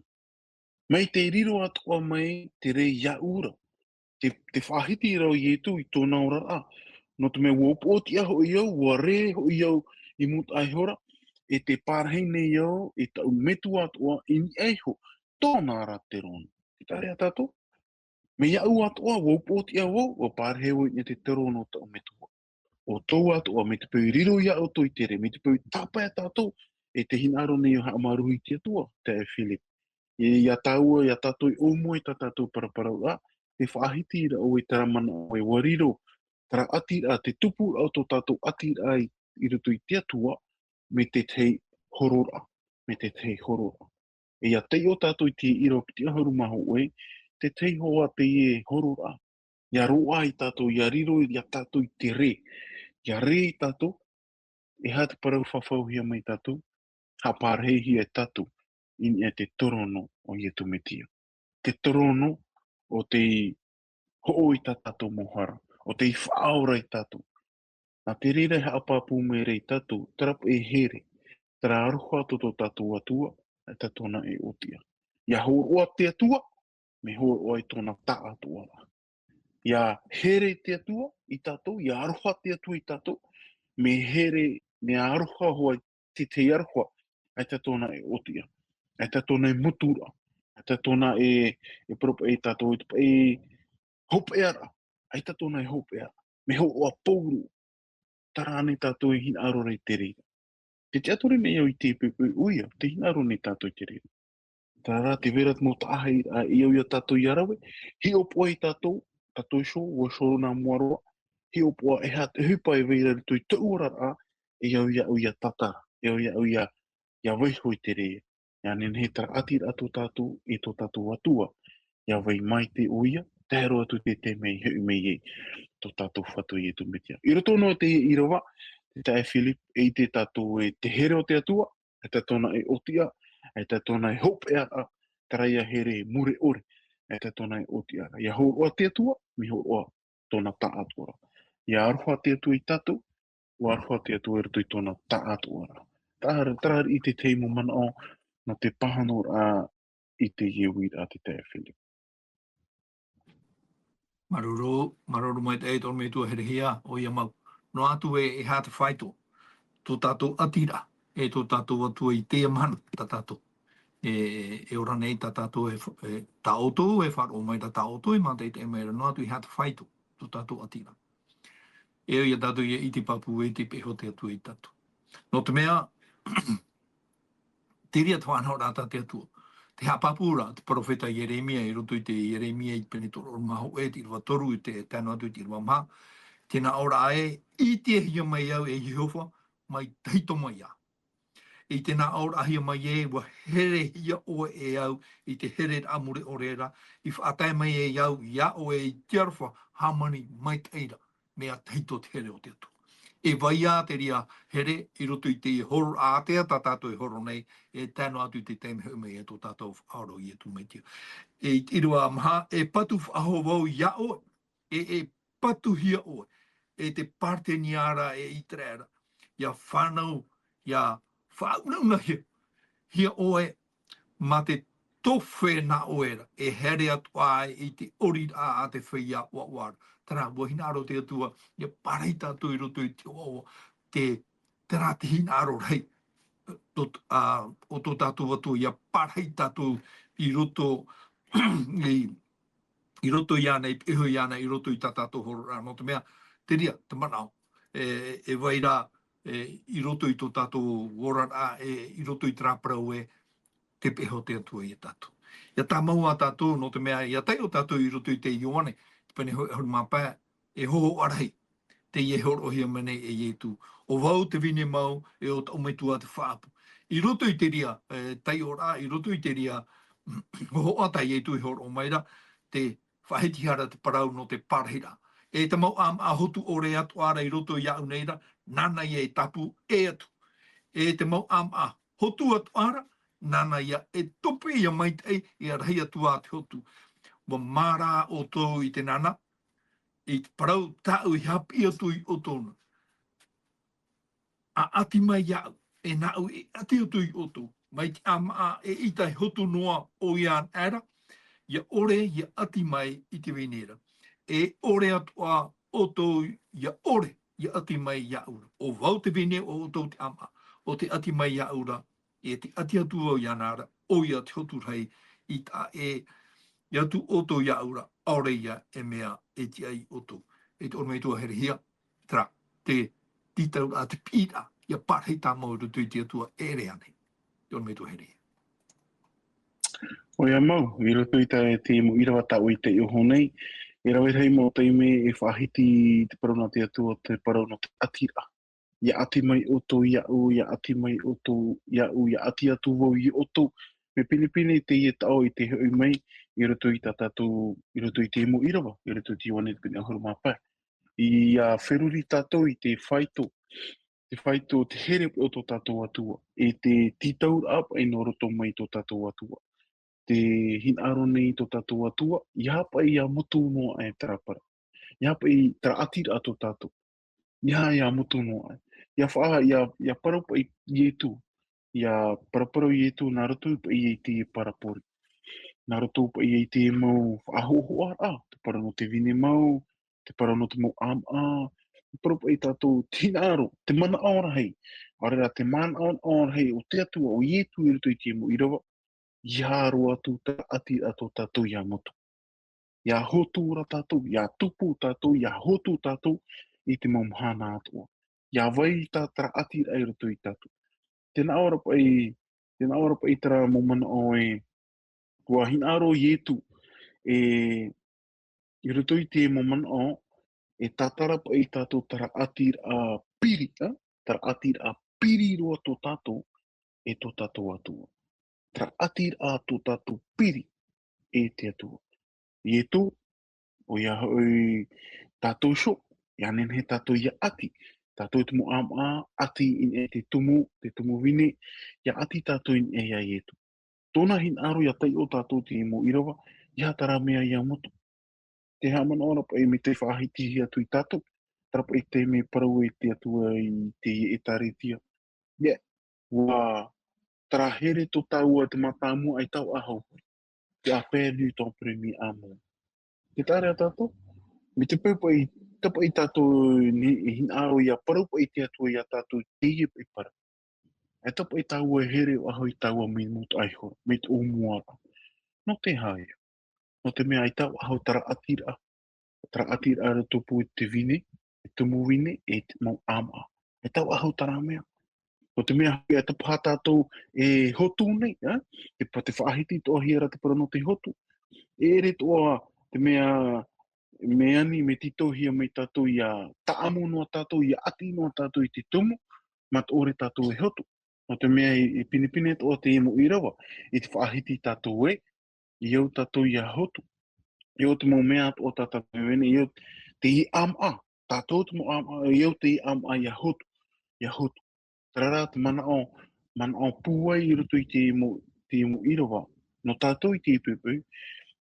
Mai tei riro atoʻa mai te rē iāʻu ra. Te, te faʻahiti ra ʻo Ietu i tōna oraraʻa. Nō te mea ʻua upoʻotiʻa hoʻi au, ʻua rē hoʻi au i mūtaʻa ihora. e te pārahi nei au i taʻu metua atoʻa i niʻa iho, tōna ra terōno. Tē ʻite ra tātou, mea iāʻu atoʻa, ʻua upoʻotiʻa vau, ʻua pārahi vau i niʻa i te terōno o taʻu metua. ʻO tōʻu atoʻa, mai te peu i riro iā ʻoutou i te rē, mai te peu i tāpae tātou, e tē hinaʻaro nei ʻia haʻamāuruuru i te Atua, taeaʻe Philip. E, iā tāua, iā tātou i ʻōmua i tā tātou paraparauraʻa, tē faʻahiti ra ʻoe i terā manaʻo ē ʻua riro terā ʻatiraʻa, te tupuraʻa o tō tātou ʻatiraʻa i, i roto i te Atua, mai te tahi hororaʻa, mai te tahi hororaʻa. E ʻia taiʻo tātou i te ʻīrava piti ʻahuru mā hōʻē, te tahi hoʻi teie hororaʻa. ʻIa roaʻa ia tātou, ʻia riro ia tātou i te rē. ʻIa rē ia tātou, e aha te parau e faʻahauhia mai ia tātou, haʻapārahihia ia tātou i niʻa i te terōno o Iesu Mesia. Te terōno ʻo tei hoʻo i tā tātou mau hara, ʻo tei faʻaora ia tātou. Nā te reira e haʻapāpū mai ra ia tātou, terā paʻi here, terā aroha tō tō tātou Atua, ʻaita tōna e ʻōtiʻa. ʻIa hōroʻa te Atua, mea hōroʻa i tōna taʻatoʻaraʻa. ʻIa here te Atua ia tātou, ʻia aroha te Atua ia tātou, mea here, mea aroha hoʻi te, te aroha, ʻaita tōna e ʻōtiʻa, ʻaita tōna e moturaʻa, ʻaita tōna e, e parau paʻi ia tātou i te paʻi hopeʻaraʻa, ʻaita tōna e hopeʻaraʻa, mea hōroʻa pauroa, terā ānei tātou e hinaʻaro ra i te reira. Tē tiʻaturi nei au i te poʻipoʻi ʻoia, tē hinaʻaro nei tātou i te reira. Terā rā, tē vai ra te mau taʻahiraʻa e au ia tātou ʻia rave, hiʻopoʻa ia tātou, tātou iho, ʻua iho nā mua roa, hiʻopoʻa e aha te ʻohipa e vai ra i roto i tōʻu oraraʻa, e au iāʻu ʻia tātara, e au iāʻu ʻia, ʻia vaiiho i te reira. ʻIa nehenehe terā ʻatiraʻa tō tātou, e tō tātou Atua, ʻia vai maitaʻi ʻoia, tae roa atu i te taime e hoʻi mai ai tō tātou Fatu Iesu Mesia. I roto noa i teie ʻīrava, taeaʻe Philip, e ʻite tātou ē te here o te Atua, ʻaita tōna e ʻōtiʻa, ʻaita tōna e hopeʻaraʻa, terā ia here mure ʻore, ʻaita tōna e ʻōtiʻa ra. ʻIa hōroʻa te Atua, mea hōroʻa tōna taʻatoʻaraʻa. ʻIa aroha te Atua ia tātou, ʻua aroha te Atua i roto i tōna taʻatoʻaraʻa. Terā, terā i te tahi mau manaʻo nō te pāhonoraʻa i teie uiraʻa, taeaʻe Philip. Māuruuru, māuruuru maitaʻi tō ʻorometua herehia, ʻoia mau. Noa atu ē, e aha te faito, tō tātou ʻatiraʻa, e tō tātou Atua i teie mahana, tā tātou. E, e ora nei tā tātou e fa-, e, tā ʻoutou e faʻaroʻo mai ra, tā ʻoutou e mātaʻitaʻi mai ra, noa atu e aha te faito, tō tātou ʻatiraʻa. E au ia tātou ʻia ʻite pāpū ē te peʻe o te Atua ia tātou. Nō te mea, te reira te faʻanahoraʻa tā te Atua. Tē haʻapāpū ra te perofeta Ieremia i roto i te Ieremia i te pene toru ʻahuru mā hōʻē, te ʻīrava toru i te tae noa atu i te ʻīrava maha. Tē nā ʻō ra ē, ʻitehia mai au e Iehova, mai tahito mai ā. I te nā ʻōraʻahia mai ē, ʻua herehia ʻoe e au i te hereraʻa mure ʻore ra, i faʻatae mai e au iā ʻoe i te aroha hāmani maitaʻi ra, mea tahito te here o te Atua. E vai ā te reira here i roto i te hororaʻa ātea tā tātou e horo nei, e tae noa atu i te taime e hoʻi mai ai tō tātou Faʻaora ʻo Iesu Mesia. E i te ʻīrava maha, e patu faʻahou vau iā ʻoe, e, e patuhia ʻoe, e te Paretenia ra, e ʻĪteraʻera, ʻia fānau, ʻia faʻaunaunahia, hia ʻoe mā te tofe nā ʻoe ra, e here atu ai i te ʻoriraʻa a te feiā ʻoaʻoa ra. Terā, ʻua hinaʻaro te Atua, ʻia pārahi tātou i roto i te ʻoaʻoa, te, terā te hinaʻaro rahi, tō, ā, o tō tātou Atua, ʻia pārahi tātou i roto i, i roto iāna, i peʻe iāna, i roto i tā tātou hororaʻa, nō te mea, te reira, te manaʻo, e, e vai ra, e, i roto i tō tātou oraraʻa, e, i roto i terā parau ē, te peʻe o te Atua ia tātou. ʻIa tāmau ā tātou, nō te mea, ʻia taiʻo tātou i roto i te Ioane, te pene hō-, ʻahuru mā pae, e hōhoʻa rahi, teie e hōroʻahia mai nei e Iesu. ʻO vau te vine mau, e ʻo taʻu metua te faʻaʻapu. I roto i te reira, e, taiʻoraʻa, i roto i te reira, hōhoʻa tā Iesu e hōroʻa mai ra, te faʻahitihia ra te parau nō te pārahiraʻa. E te mau ʻāmaʻa hotu ʻore atoʻa ra i roto iāʻu nei ra, nāna ia e tāpū ʻē atu. E te mau ʻāmaʻa hotu atoʻa ra, nāna ia e tope, ʻia maitaʻi, ʻia rahi atu ā te hotu. ʻUa mārā ʻoutou i te nānā, i te parau tāʻu i haʻapiʻi atu iā ʻoutou na. ʻA ʻati mai iāʻu, e nāʻu e ʻati atu iā ʻoutou. Mai te ʻāmaʻa e ʻita e hotu noa ʻoia anaʻe ra, ʻia ʻore, ʻia ʻati mai i te vine ra. E ʻore atoʻa ʻoutou ʻia ʻore, ʻia ʻati mai iāʻu ra. ʻO vau te vine, ʻo ʻoutou te ʻāmaʻa. ʻo te ʻati mai iāʻu ra, e te ʻati atu au iāna ra, ʻoia te hotu rahi, i taʻa ʻē atu ʻoutou iāʻu ra, ʻaore ia e mea e tiʻa ia ʻoutou. E te ʻorometua herehia, terā, te tītauraʻa, te piʻiraʻa, ʻia parahi tāmau i roto i te Atua, e ʻere ānei. Te ʻorometua herehia. ʻOia mau, i roto i tā te mau ʻīrava tā ʻoe i taiʻo iho nei, e rave rahi mau taime e faʻahiti te parau nā te Atua, te parau nō te ʻatiraʻa. ʻIa ʻati mai ʻoutou iāʻu, ʻia ʻati mai ʻoutou iāʻu, ʻia ʻati atu vau ia ʻoutou. Mea pinepine teie taʻo i te hoʻi mai i roto i tā tātou, i roto i te mau ʻīrava, i roto i te Ioane te pene ʻahuru mā pae. ʻIa feruri tātou i te faito, te faito, te here o tō tātou Atua, e te tītauraʻa paʻi nō roto mai tō tātou Atua. Te hinaʻaro nei tō tātou Atua, ʻeiaha paʻi ʻia motu noa aʻe terā parau. ʻEiaha paʻi terā ʻatiraʻa tō tātou. ʻEiaha ʻia motu noa aʻe. ʻIa faʻa-, ʻia, ʻia parau paʻi Ietu. ʻIa paraparau Ietu nā roto paʻi i te parabole. Nā roto paʻi i te mau faʻahoʻohoʻoraʻa, te parau nō te vine mau, te parau nō te mau ʻāmaʻa, te parau paʻi tātou, te hinaʻaro, te manaʻo rahi. ʻAore rā te manaʻo rahi o te Atua, o Ietu i roto i te mau ʻīrava, ʻeiaha roa atu terā ʻatiraʻa tō tātou ʻia motu. ʻIa hotu ra tātou, ʻia tupu tātou, ʻia hotu tātou i te mau mahana atoʻa. ʻIa vai tā terā ʻatiraʻa i roto ia tātou. Tē nā ʻō ra paʻi, tē nā ʻō ra paʻi terā mau manaʻo ē, ʻua hinaʻaro Ietu, e, i roto i te mau manaʻo, e tātara paʻi tātou terā ʻatiraʻa piri, ā? Terā ʻatiraʻa piri roa tō tātou, e tō tātou Atua. Terā ʻatiraʻa tō tātou piri, e te Atua. Ietu, ʻoia hoʻi tātou iho, ʻia nehenehe tātou ʻia ʻati. Tātou te mau ʻāmaʻa, ʻati i niʻa i te tumu, te tumu vine, ʻia ʻati tātou i niʻa ia Ietu. Tōna hinaʻaro ʻia taiʻo tātou te mau ʻīrava, ʻeiaha terā mea ʻia motu. Te haʻamanaʻo ra paʻi mai te faʻahiti atu ia tātou, terā paʻi te mea parau e te Atua i te ʻĒtārētia. ʻIa, ʻua terā here tō tāua te mātāmua ʻaita vau ʻaho. Tu as perdu ton premier amour. Tē taʻa ra ia tātou, mai te peu paʻi, tā paʻi tātou nei, e hinaʻaro ʻia parau paʻi te Atua ia tātou i teie paʻi parau. E tā paʻi tāua e here vau ʻaho i tāua mea motu ʻaita, mai tō ʻoe mua ra. Nō te aha ïa? Nō te mea ʻaita vau ʻaho terā ʻatiraʻa, terā ʻatiraʻa i rotopū i te vine, e tumu vine, e te mau ʻāmaʻa. ʻAita vau ʻaho terā mea. Nō te mea hoʻi, ʻaita paha tātou e hotu nei, ā? Te pa-, te faʻahiti atoʻahia ra te parau nō te hotu. E ʻere atoʻa te mea, mea ani, mea tītauhia mai tātou ʻia tāʻamu noa tātou, ʻia ʻati noa tātou i te tumu, mā te ʻore tātou e hotu. Nō te mea e, e pinepine atoʻa te mau ʻīrava, i te faʻahiti tātou ē, ʻeiaha tātou ʻia hotu. ʻEiaha te mau mea atoʻa tā tātou e vaiiho nei, ʻeiaha te ʻāmaʻa, tātou te mau ʻāmaʻa, ʻeiaha te ʻāmaʻa ʻia hotu, ʻia hotu. Terā rā te manaʻo, manaʻo pūai i roto i te mau, te mau ʻīrava, nō tātou i te peu,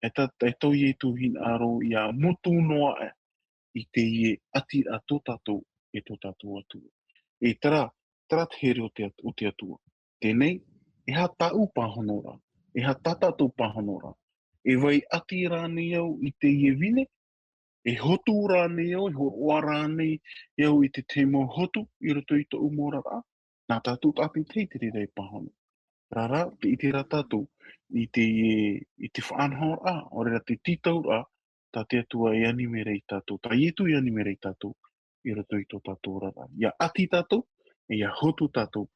e tā, e tō Ietu hinaʻaro ʻia motu noa aʻe i teie ʻatiraʻa tō tātou, e tō tātou Atua. E terā, terā te here o te At-, o te Atua. Teie nei, e aha tāʻu pāhonoraʻa, e aha tā tātou pāhonoraʻa. E vai ʻati rānei au i teie vine, e hotu rānei au, e hōroʻa rānei au i te tahi mau hotu i roto i tōʻu mau oraraʻa, nā tātou tāpiti i te reira e pāhono. Terā rā, tē ʻite ra tātou i te, i te faʻanahoraʻa, ʻaore rā te tītauraʻa, tā te Atua e ani mai ra ia tātou, tā Ietu e ani mai ra ia tātou, i roto i tō tātou oraraʻa. ʻIa ʻati tātou, e ʻia hotu tātou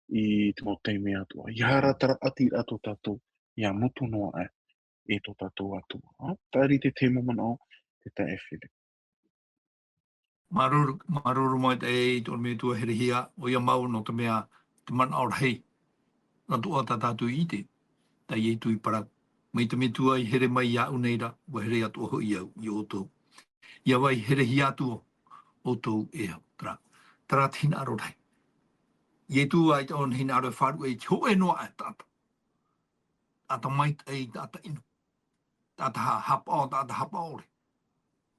i te mau taime atoʻa. ʻEiaha rā terā ʻatiraʻa tō tātou, ʻia motu noa aʻe, e tō tātou Atua. Ā, terā te mau manaʻo, te taeaʻe Filipe. Māuruuru, māuruuru maitaʻi i tō ʻorometua herehia, ʻoia mau nō te mea te manaʻo rahi atoʻa tā tātou i ʻite, tā Ietu i parau. Mai te Metua i here mai iāʻu nei ra, ʻua here atoʻa hoʻi au ia ʻoutou. ʻIa vai herehia atu ʻoutou e au, terā, terā te hinaʻaro rahi. Ietu ʻaita ʻōna hinaʻaro e faʻaruʻe i te hōʻē noa aʻe taʻata. Taʻata maitaʻi, taʻata ʻino. Taʻata ha-, hapaʻo, taʻata hapaʻo ʻore.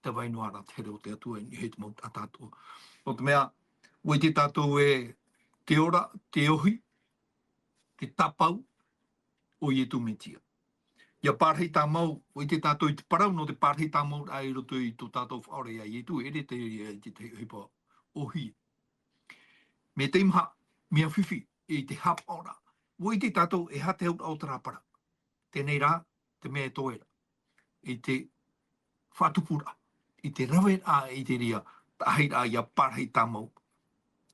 Tē vai noa ra te here o te Atua i niʻa i te mau taʻata atoʻa. Nō te mea, ʻua ʻite tātou ē te ora, te ohi, te tāpau, ʻo Ietu Metia. ʻIa parahi tāmau, ʻua ʻite tātou i te parau nō te parahi tāmau ra i roto i tō tātou Faʻaora ia Ietu, e ʻere te, i te tahi ʻohipa ʻōhie. Mea teimaha, mea fifi i te haʻapaʻoraʻa. ʻUa ʻite tātou e aha te auraʻa o terā parau. Teie rā, te mea e toe ra. I te faʻatupuraʻa, i te raveraʻa i te reira, taʻahiraʻa ʻia parahi tāmau.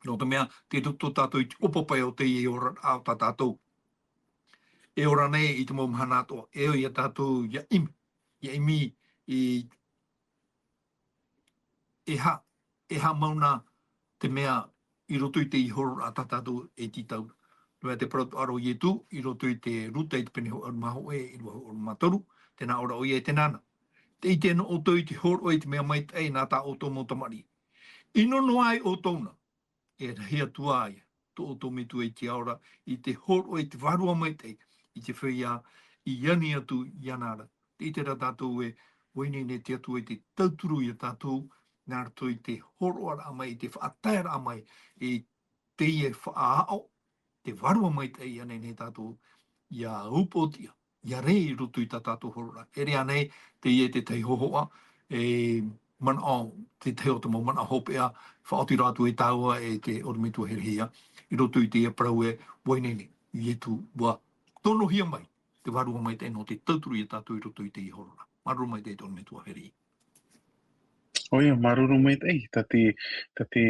Nō te mea, tē tuʻu tātou i te ʻōpapa o teie oraraʻa o tā tātou e ora nei i te mau mahana atoʻa, e ʻoia tātou ʻia ʻimi, ʻia ʻimi i e aha, e aha mau nā te mea i roto i te hōroʻa tā tātou e tītau. Nō te parau atoʻa o Ietu, i roto i te Ruta i te pene hōʻē ʻahuru mā hōʻē, ʻīrava hōʻē ʻahuru mā toru, tē nā ʻō ra ʻoia e teie nei. Tē ʻite noa ʻoutou i te hōroʻa i te mea maitaʻi nā tā ʻoutou mau tamariʻi. ʻIno noa ai ʻoutou nā, e rahi atu ā ia, tō ʻoutou Metua i te ao ra, i te hōroʻa i te Vārua Maitaʻi, i te feiā i ani atu iāna ra. Tē ʻite ra tātou ē, ʻua ineine te Atua i te tauturu ia tātou, nā roto i te hōroʻaraʻa mai, i te faʻataeraʻa mai, i teie faʻaʻao, te Vārua Maitaʻi ʻia nehenehe tātou, ʻia upoʻotiʻa, ʻia rē i roto i tā tātou hōroʻa. E ʻere ānei, teie te tahi hōhoʻa, e manaʻo, te tahi o te mau manaʻo hopeʻa, faʻaoti ra atu e tāua e te ʻorometua Herehia, i roto i teie parau ē, ʻua ineine, Ietu, ʻua tonohia mai, te Vārua Maitaʻi nō te tauturu ia tātou i roto i teie hōroʻa. Māuruuru maitaʻi te ʻorometua Herehia. ʻOia, māuruuru maitaʻi, tā te, tā te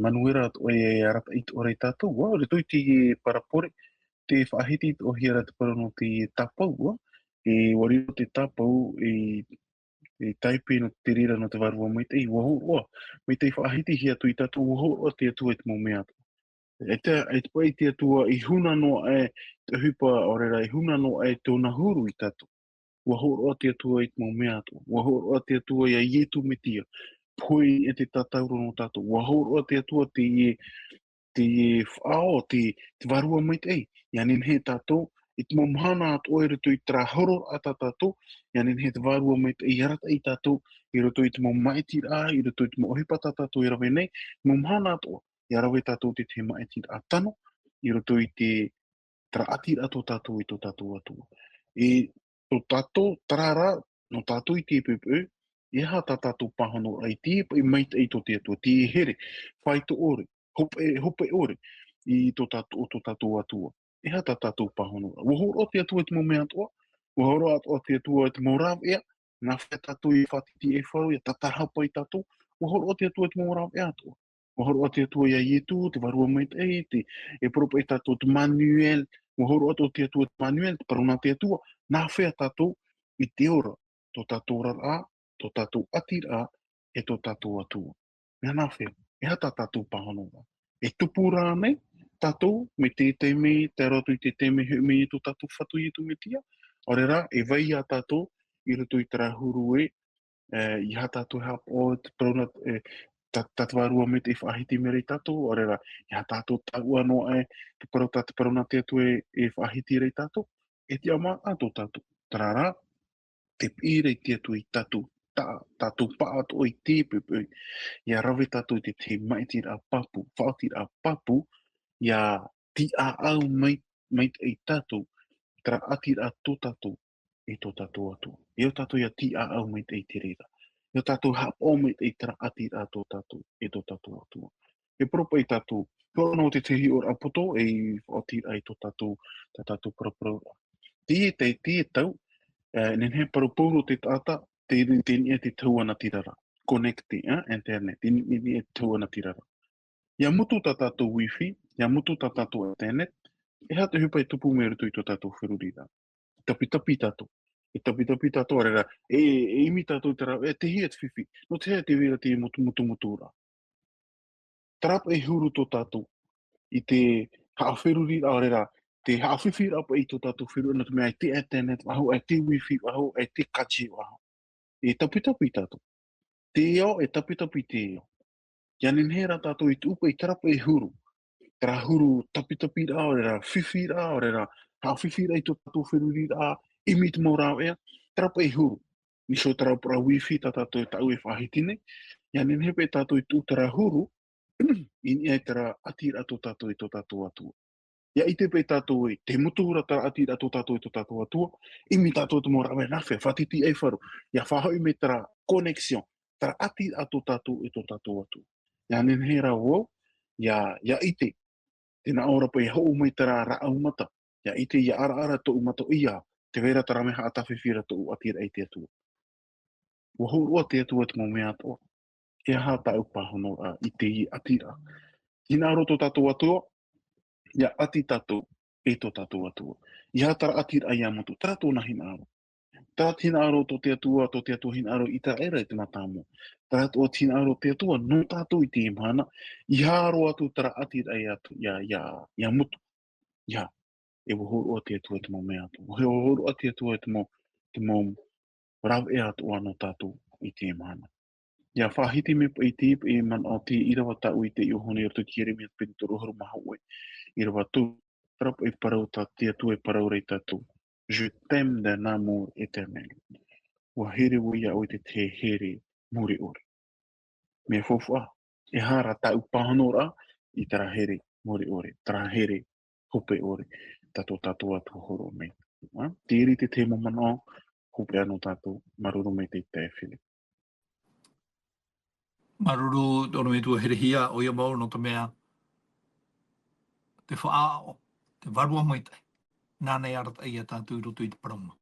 Manuera atoʻa e arataʻi atoʻa ra ia tātou, ʻua, i roto i te parabole, tē faʻahiti atoʻahia ra te parau nō te tāpau, ʻua, e ʻua riro te tāpau, e, e taipe nō te reira nō te Vārua Maitaʻi, ʻua hōroʻa, mai tei faʻahitihia atu ia tātou, ʻua hōroʻa te Atua i te mau mea atoʻa. E te, e te paʻi te Atua i huna noa aʻe te ʻohipa, ʻaore rā, i huna noa aʻe tōna huru ia tātou. ʻUa hōroʻa te Atua i te mau mea atoʻa. ʻUa hōroʻa te Atua ia Ietu Metia. Pohe e te tatauro nō tātou. ʻUa hōroʻa te Atua teie, teie faʻaʻao, te, te Vārua Maitaʻi. ʻIa nehenehe tātou, i te mau mahana atoʻa i roto i terā hōroʻa tā tātou, ʻia nehenehe te Vārua Maitaʻi ia arataʻi ia tātou, i roto i te mau maʻitiraʻa, i roto i te mau ʻohipa tā tātou e rave nei, mau mahana atoʻa, ʻia rave tātou te, te maʻitiraʻa tano, i roto i te, terā ʻatiraʻa tō tātou e tō tātou Atua. E tō tātou, terā rā, nō tātou i te poʻipoʻi, e aha tā tātou pāhonoraʻa i te paʻi maitaʻi tō te Atua, te here, faito ʻore, hope, hope ʻore, i tō tātou, tō tātou Atua. E aha tā tātou pāhonoraʻa. ʻUa hōroʻa te Atua i te mau mea atoʻa, ʻua hōroʻa atoʻa te Atua i te mau rāveʻa, nā hea tātou ʻia faʻatitiʻaifaro, ʻia tātarahapa ia tātou, ʻua hōroʻa te Atua i te mau rāveʻa atoʻa. ʻUa hōroʻa te Atua ia Ietu, te Vārua Maitaʻi, te, e parau paʻi tātou te Manuel, ʻua hōroʻa atoʻa te Atua te Manuel, te parau nā te Atua, nā hea tātou i te ora, tō tātou oraraʻa, tō tātou ʻatiraʻa, e tō tātou Atua. Mea nā hea, e aha tā tātou pāhonoraʻa. E tupu rā nei, tātou, mai te taime, tae roa atu i te taime e hoʻi mai ai tō tātou Fatu Ietu Metia, ʻaore rā, e vai ia tātou, i roto i terā huru ē, e, e aha tātou e haʻapaʻo, te parau nā, e, tā, tā te Vārua Maitaʻi e faʻahiti mai ra ia tātou, ʻaore rā, e aha tātou taʻua noa aʻe, te parau tā te parau nā te Atua e, e faʻahiti ra ia tātou, e tiʻamā ā tō tātou. Terā rā, tē piʻi ra te Atua ia tātou, tā, tātou pāʻatoʻa i te poʻipoʻi, ʻia rave tātou i te, te maʻitiraʻa pāpū, faʻaotiraʻa pāpū, ʻia tīʻaʻau mai, maitaʻi ia tātou, terā ʻatiraʻa tō tātou, e tō tātou Atua. E ʻo tātou ʻia tīʻaʻau maitaʻi i te reira. E ʻo tātou haʻapaʻo maitaʻi i terā ʻatiraʻa tō tātou, e tō tātou Atua. E parau paʻi tātou, hōroʻa nō te tahi ora poto, e faʻaotiraʻa i tō tātou, tā tātou paraparauraʻa. Teie, te, teie tau, e, nehenehe e parau pauroa te taʻata, te, te niʻa i te tauana tirara. Connecté, hein, internet, te niʻa i te tauana tirara. ʻIa mutu tā tātou wifi, ʻia mutu tā tātou internet, e aha te ʻohipa e tupu mai roto i tō tātou feruriraʻa. Tapitapi tātou. E tapitapi tātou, ʻaore rā, e, e ʻimi tātou i te rāveʻa, e, tei hea te fifi, nō te hea te vai ra te mutu, mutu, mutu ra. Terā paʻi e huru tō tātou, i te haʻaferuriraʻa, ʻaore rā, te haʻafifiraʻa paʻi i tō tātou feruriraʻa, nō te mea e te internet faʻahou, e te wifi faʻahou, e te quatre G faʻahou. E tapitapi tātou. Te ao, e tapitapi te ao. ʻIa nehenehe rā tātou i tuʻu paʻi terā paʻi e huru. Terā huru tapitapiraʻa, ʻaore rā, fifiraʻa, ʻaore rā, haʻafifiraʻa i tō tātou feruriraʻa, ʻimi i te mau rāveʻa, terā paʻi e huru. Nīsō terā parau wifi tā tātou e taʻu e faʻahiti nei, ʻia nehenehe paʻi tātou i tuʻu terā huru, i niʻa i terā ʻatiraʻa tō tātou e tō tātou Atua. ʻIa ʻite paʻi tātou ē, tē mutu ra terā ʻatiraʻa tō tātou e tō tātou Atua, ʻimi tātou te mau rāveʻa nā hea, faʻatitiʻaifaro, ʻia faʻahoʻi mai terā connexion, terā ʻatiraʻa tō tātou e tō tātou Atua. ʻIa nehenehe rā vau, ʻia, ʻia ʻite, Tē nā ʻō ra paʻi e hoʻo mai terā rāʻau mata, ʻia ʻite, ʻia ʻaraʻara tōʻu mata ʻoia, tē vai ra terā mea haʻatāfifi ra tōʻu ʻatiraʻa i te Atua. ʻUa hōroʻa te Atua i te mau mea atoʻa. E aha tāʻu pāhonoraʻa i teie ʻatiraʻa? Hinaʻaro tō tātou Atua, ʻia ʻati tātou e tō tātou Atua. E aha terā ʻatiraʻa ʻia motu, terā tōna hinaʻaro. Terā te hinaʻaro tō te Atua, tō te Atua hinaʻaro i ʻĪteraʻera i te mātāmua. Terā atoʻa te hinaʻaro tō te Atua nō tātou i teie mahana, e aha roa atu terā ʻatiraʻa ʻia tu-, ʻia, ʻia, ʻia motu. ʻIa, e ʻua hōroʻa te Atua i te mau mea atoʻa. ʻUa hōroʻa te Atua i te mau, te mau rāveʻa atoʻa nō tātou i teie mahana. ʻIa faʻahiti mai paʻi i te, i manaʻo te ʻīrava tāʻu i te iʻoa hōʻē i roto i te Ieremia pene toru ʻahuru mā hōʻē, ʻīrava tolu, terā paʻi parau tā te Atua e parau ra ia tātou. Je t'aime d'un amour éternel. ʻUa here vau iā ʻoe i te, te here mure ʻore. Mea faufaʻa, e aha rā tāʻu pāhonoraʻa i terā here mure ʻore, terā here hope ʻore, tā tō tātou Atua hōroʻa mai. Ā, terā te tahi mau manaʻo, hopeʻa nō tātou, māuruuru maitaʻi e Philip. Māuruuru, te ʻorometua Herehia, ʻoia mau nō te mea, te faʻaʻaʻo, te Vārua Maitaʻi, nāna e arataʻi ia tātou i roto i te parau mau.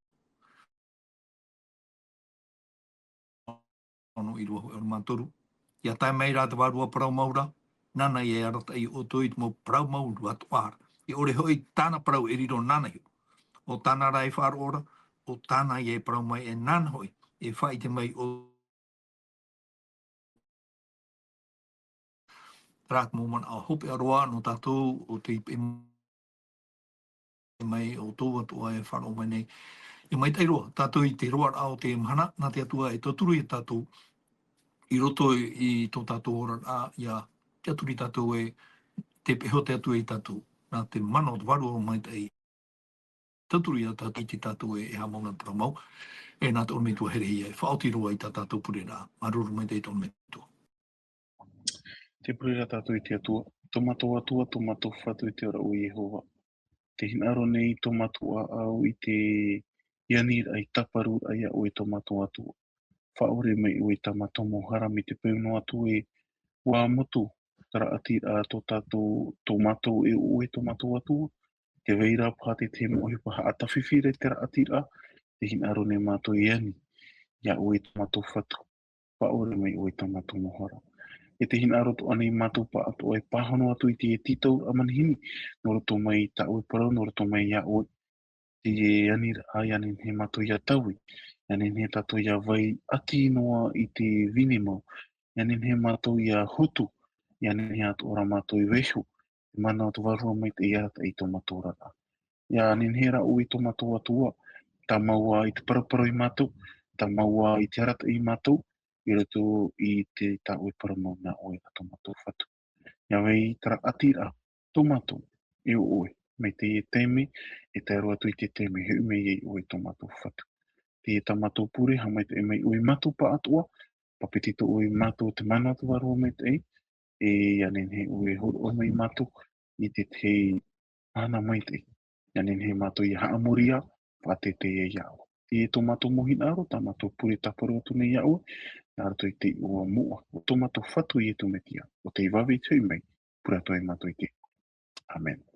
Ono ʻīrava hōʻē ʻahuru mā toru. ʻIa tae mai rā te Vārua Parau Mau ra, nāna ia e arataʻi ia ʻoutou i te mau parau mau atoʻa ra. E ʻore hoʻi tāna parau e riro nāna iho. ʻO tāna rā e faʻaroʻo ra, ʻo tāna ia e parau mai e nāna hoʻi e faʻaʻite mai ʻo Terā te mau manaʻo hopeʻa roa nō tātou ʻo tei peʻe mai ʻo ʻoutou atoʻa e faʻaroʻo mai nei. E maitaʻi roa tātou i te roaraʻa o te mahana, nā te Atua e tauturu ia tātou i roto i tō tātou oraraʻa, ʻia tiʻaturi tātou e tei peʻe iho te Atua ia tātou, nā te mana o te Vārua Maitaʻi. Tauturu ia tātou i te tātou e, e haʻamau nā te parau mau, e nā te ʻorometua Herehia, e faʻaoti roa i tā tātou pureraʻa. Māuruuru maitaʻi te ʻorometua. Tē pure ra tātou i te Atua, tō mātou Atua, tō mātou Fatu i te ora ʻo Iehova. Tē hinaʻaro nei tō mātou ʻāʻau i te aniraʻa, i te tāparuraʻa iā ʻoe tō mātou Atua. Faʻaʻore mai ʻoe i tā mātou mau hara mai te peu noa atu e ʻua motu terā ʻatiraʻa tō tātou, tō mātou e ʻo ʻoe tō mātou Atua. Tē vai ra paha te tahi mau ʻohipa haʻatāfifi ra i terā ʻatiraʻa, tē hinaʻaro nei mātou e ani iā ʻoe tō mātou Fatu. Faʻaʻore mai ʻoe i tā mātou mau hara. E tē hinaʻaro atoʻa nei mātou pāʻatoʻa e pāhono atu i te tītauraʻa manihini, nō roto mai i tā ʻoe parau, nō roto mai iā ʻoe. Teie aniraʻa, ʻia nehenehe mātou ʻia taui, ʻia nehenehe tātou ʻia vai ʻati noa i te vine mau, ʻia nehenehe mātou ʻia hotu, ʻia nehenehe atoʻa ra mātou e vaiiho, te mana o te Vārua Maitaʻi e arataʻi i tō mātou oraraʻa. ʻIa nehenehe rā ʻoe tō mātou Atua, tāmau ā i te paraparau ia mātou, tāmau ā i te arataʻi ia mātou, i roto i te, tā ʻoe parau mau nā ʻoe a tō mātou Fatu. ʻIa vai terā ʻatiraʻa tō mātou e ʻo ʻoe, mai teie taime e tae roa atu i te taime e hoʻi mai ai ʻoe tō mātou Fatu. Teie tā mātou pure, haʻamaitaʻi mai ʻoe ia mātou pāʻatoʻa, pāpetito ʻoe ia mātou i te mana o te Vārua Maitaʻi, e ʻia nehenehe ʻoe e hōroʻa mai ia mātou i te tahi mahana maitaʻi. ʻIa nehenehe mātou ʻia haʻamori ā, faʻateitei ai iā ʻoe. Teie tō mātou mau hinaʻaro, tā mātou pure tāparu atu nei iā ʻoe, nā roto i te iʻoa moʻa o tō mātou Fatu Iesu Mesia, ʻo tei vave i te hoʻi mai, pure atoʻa ia mātou i te. ʻĀmene.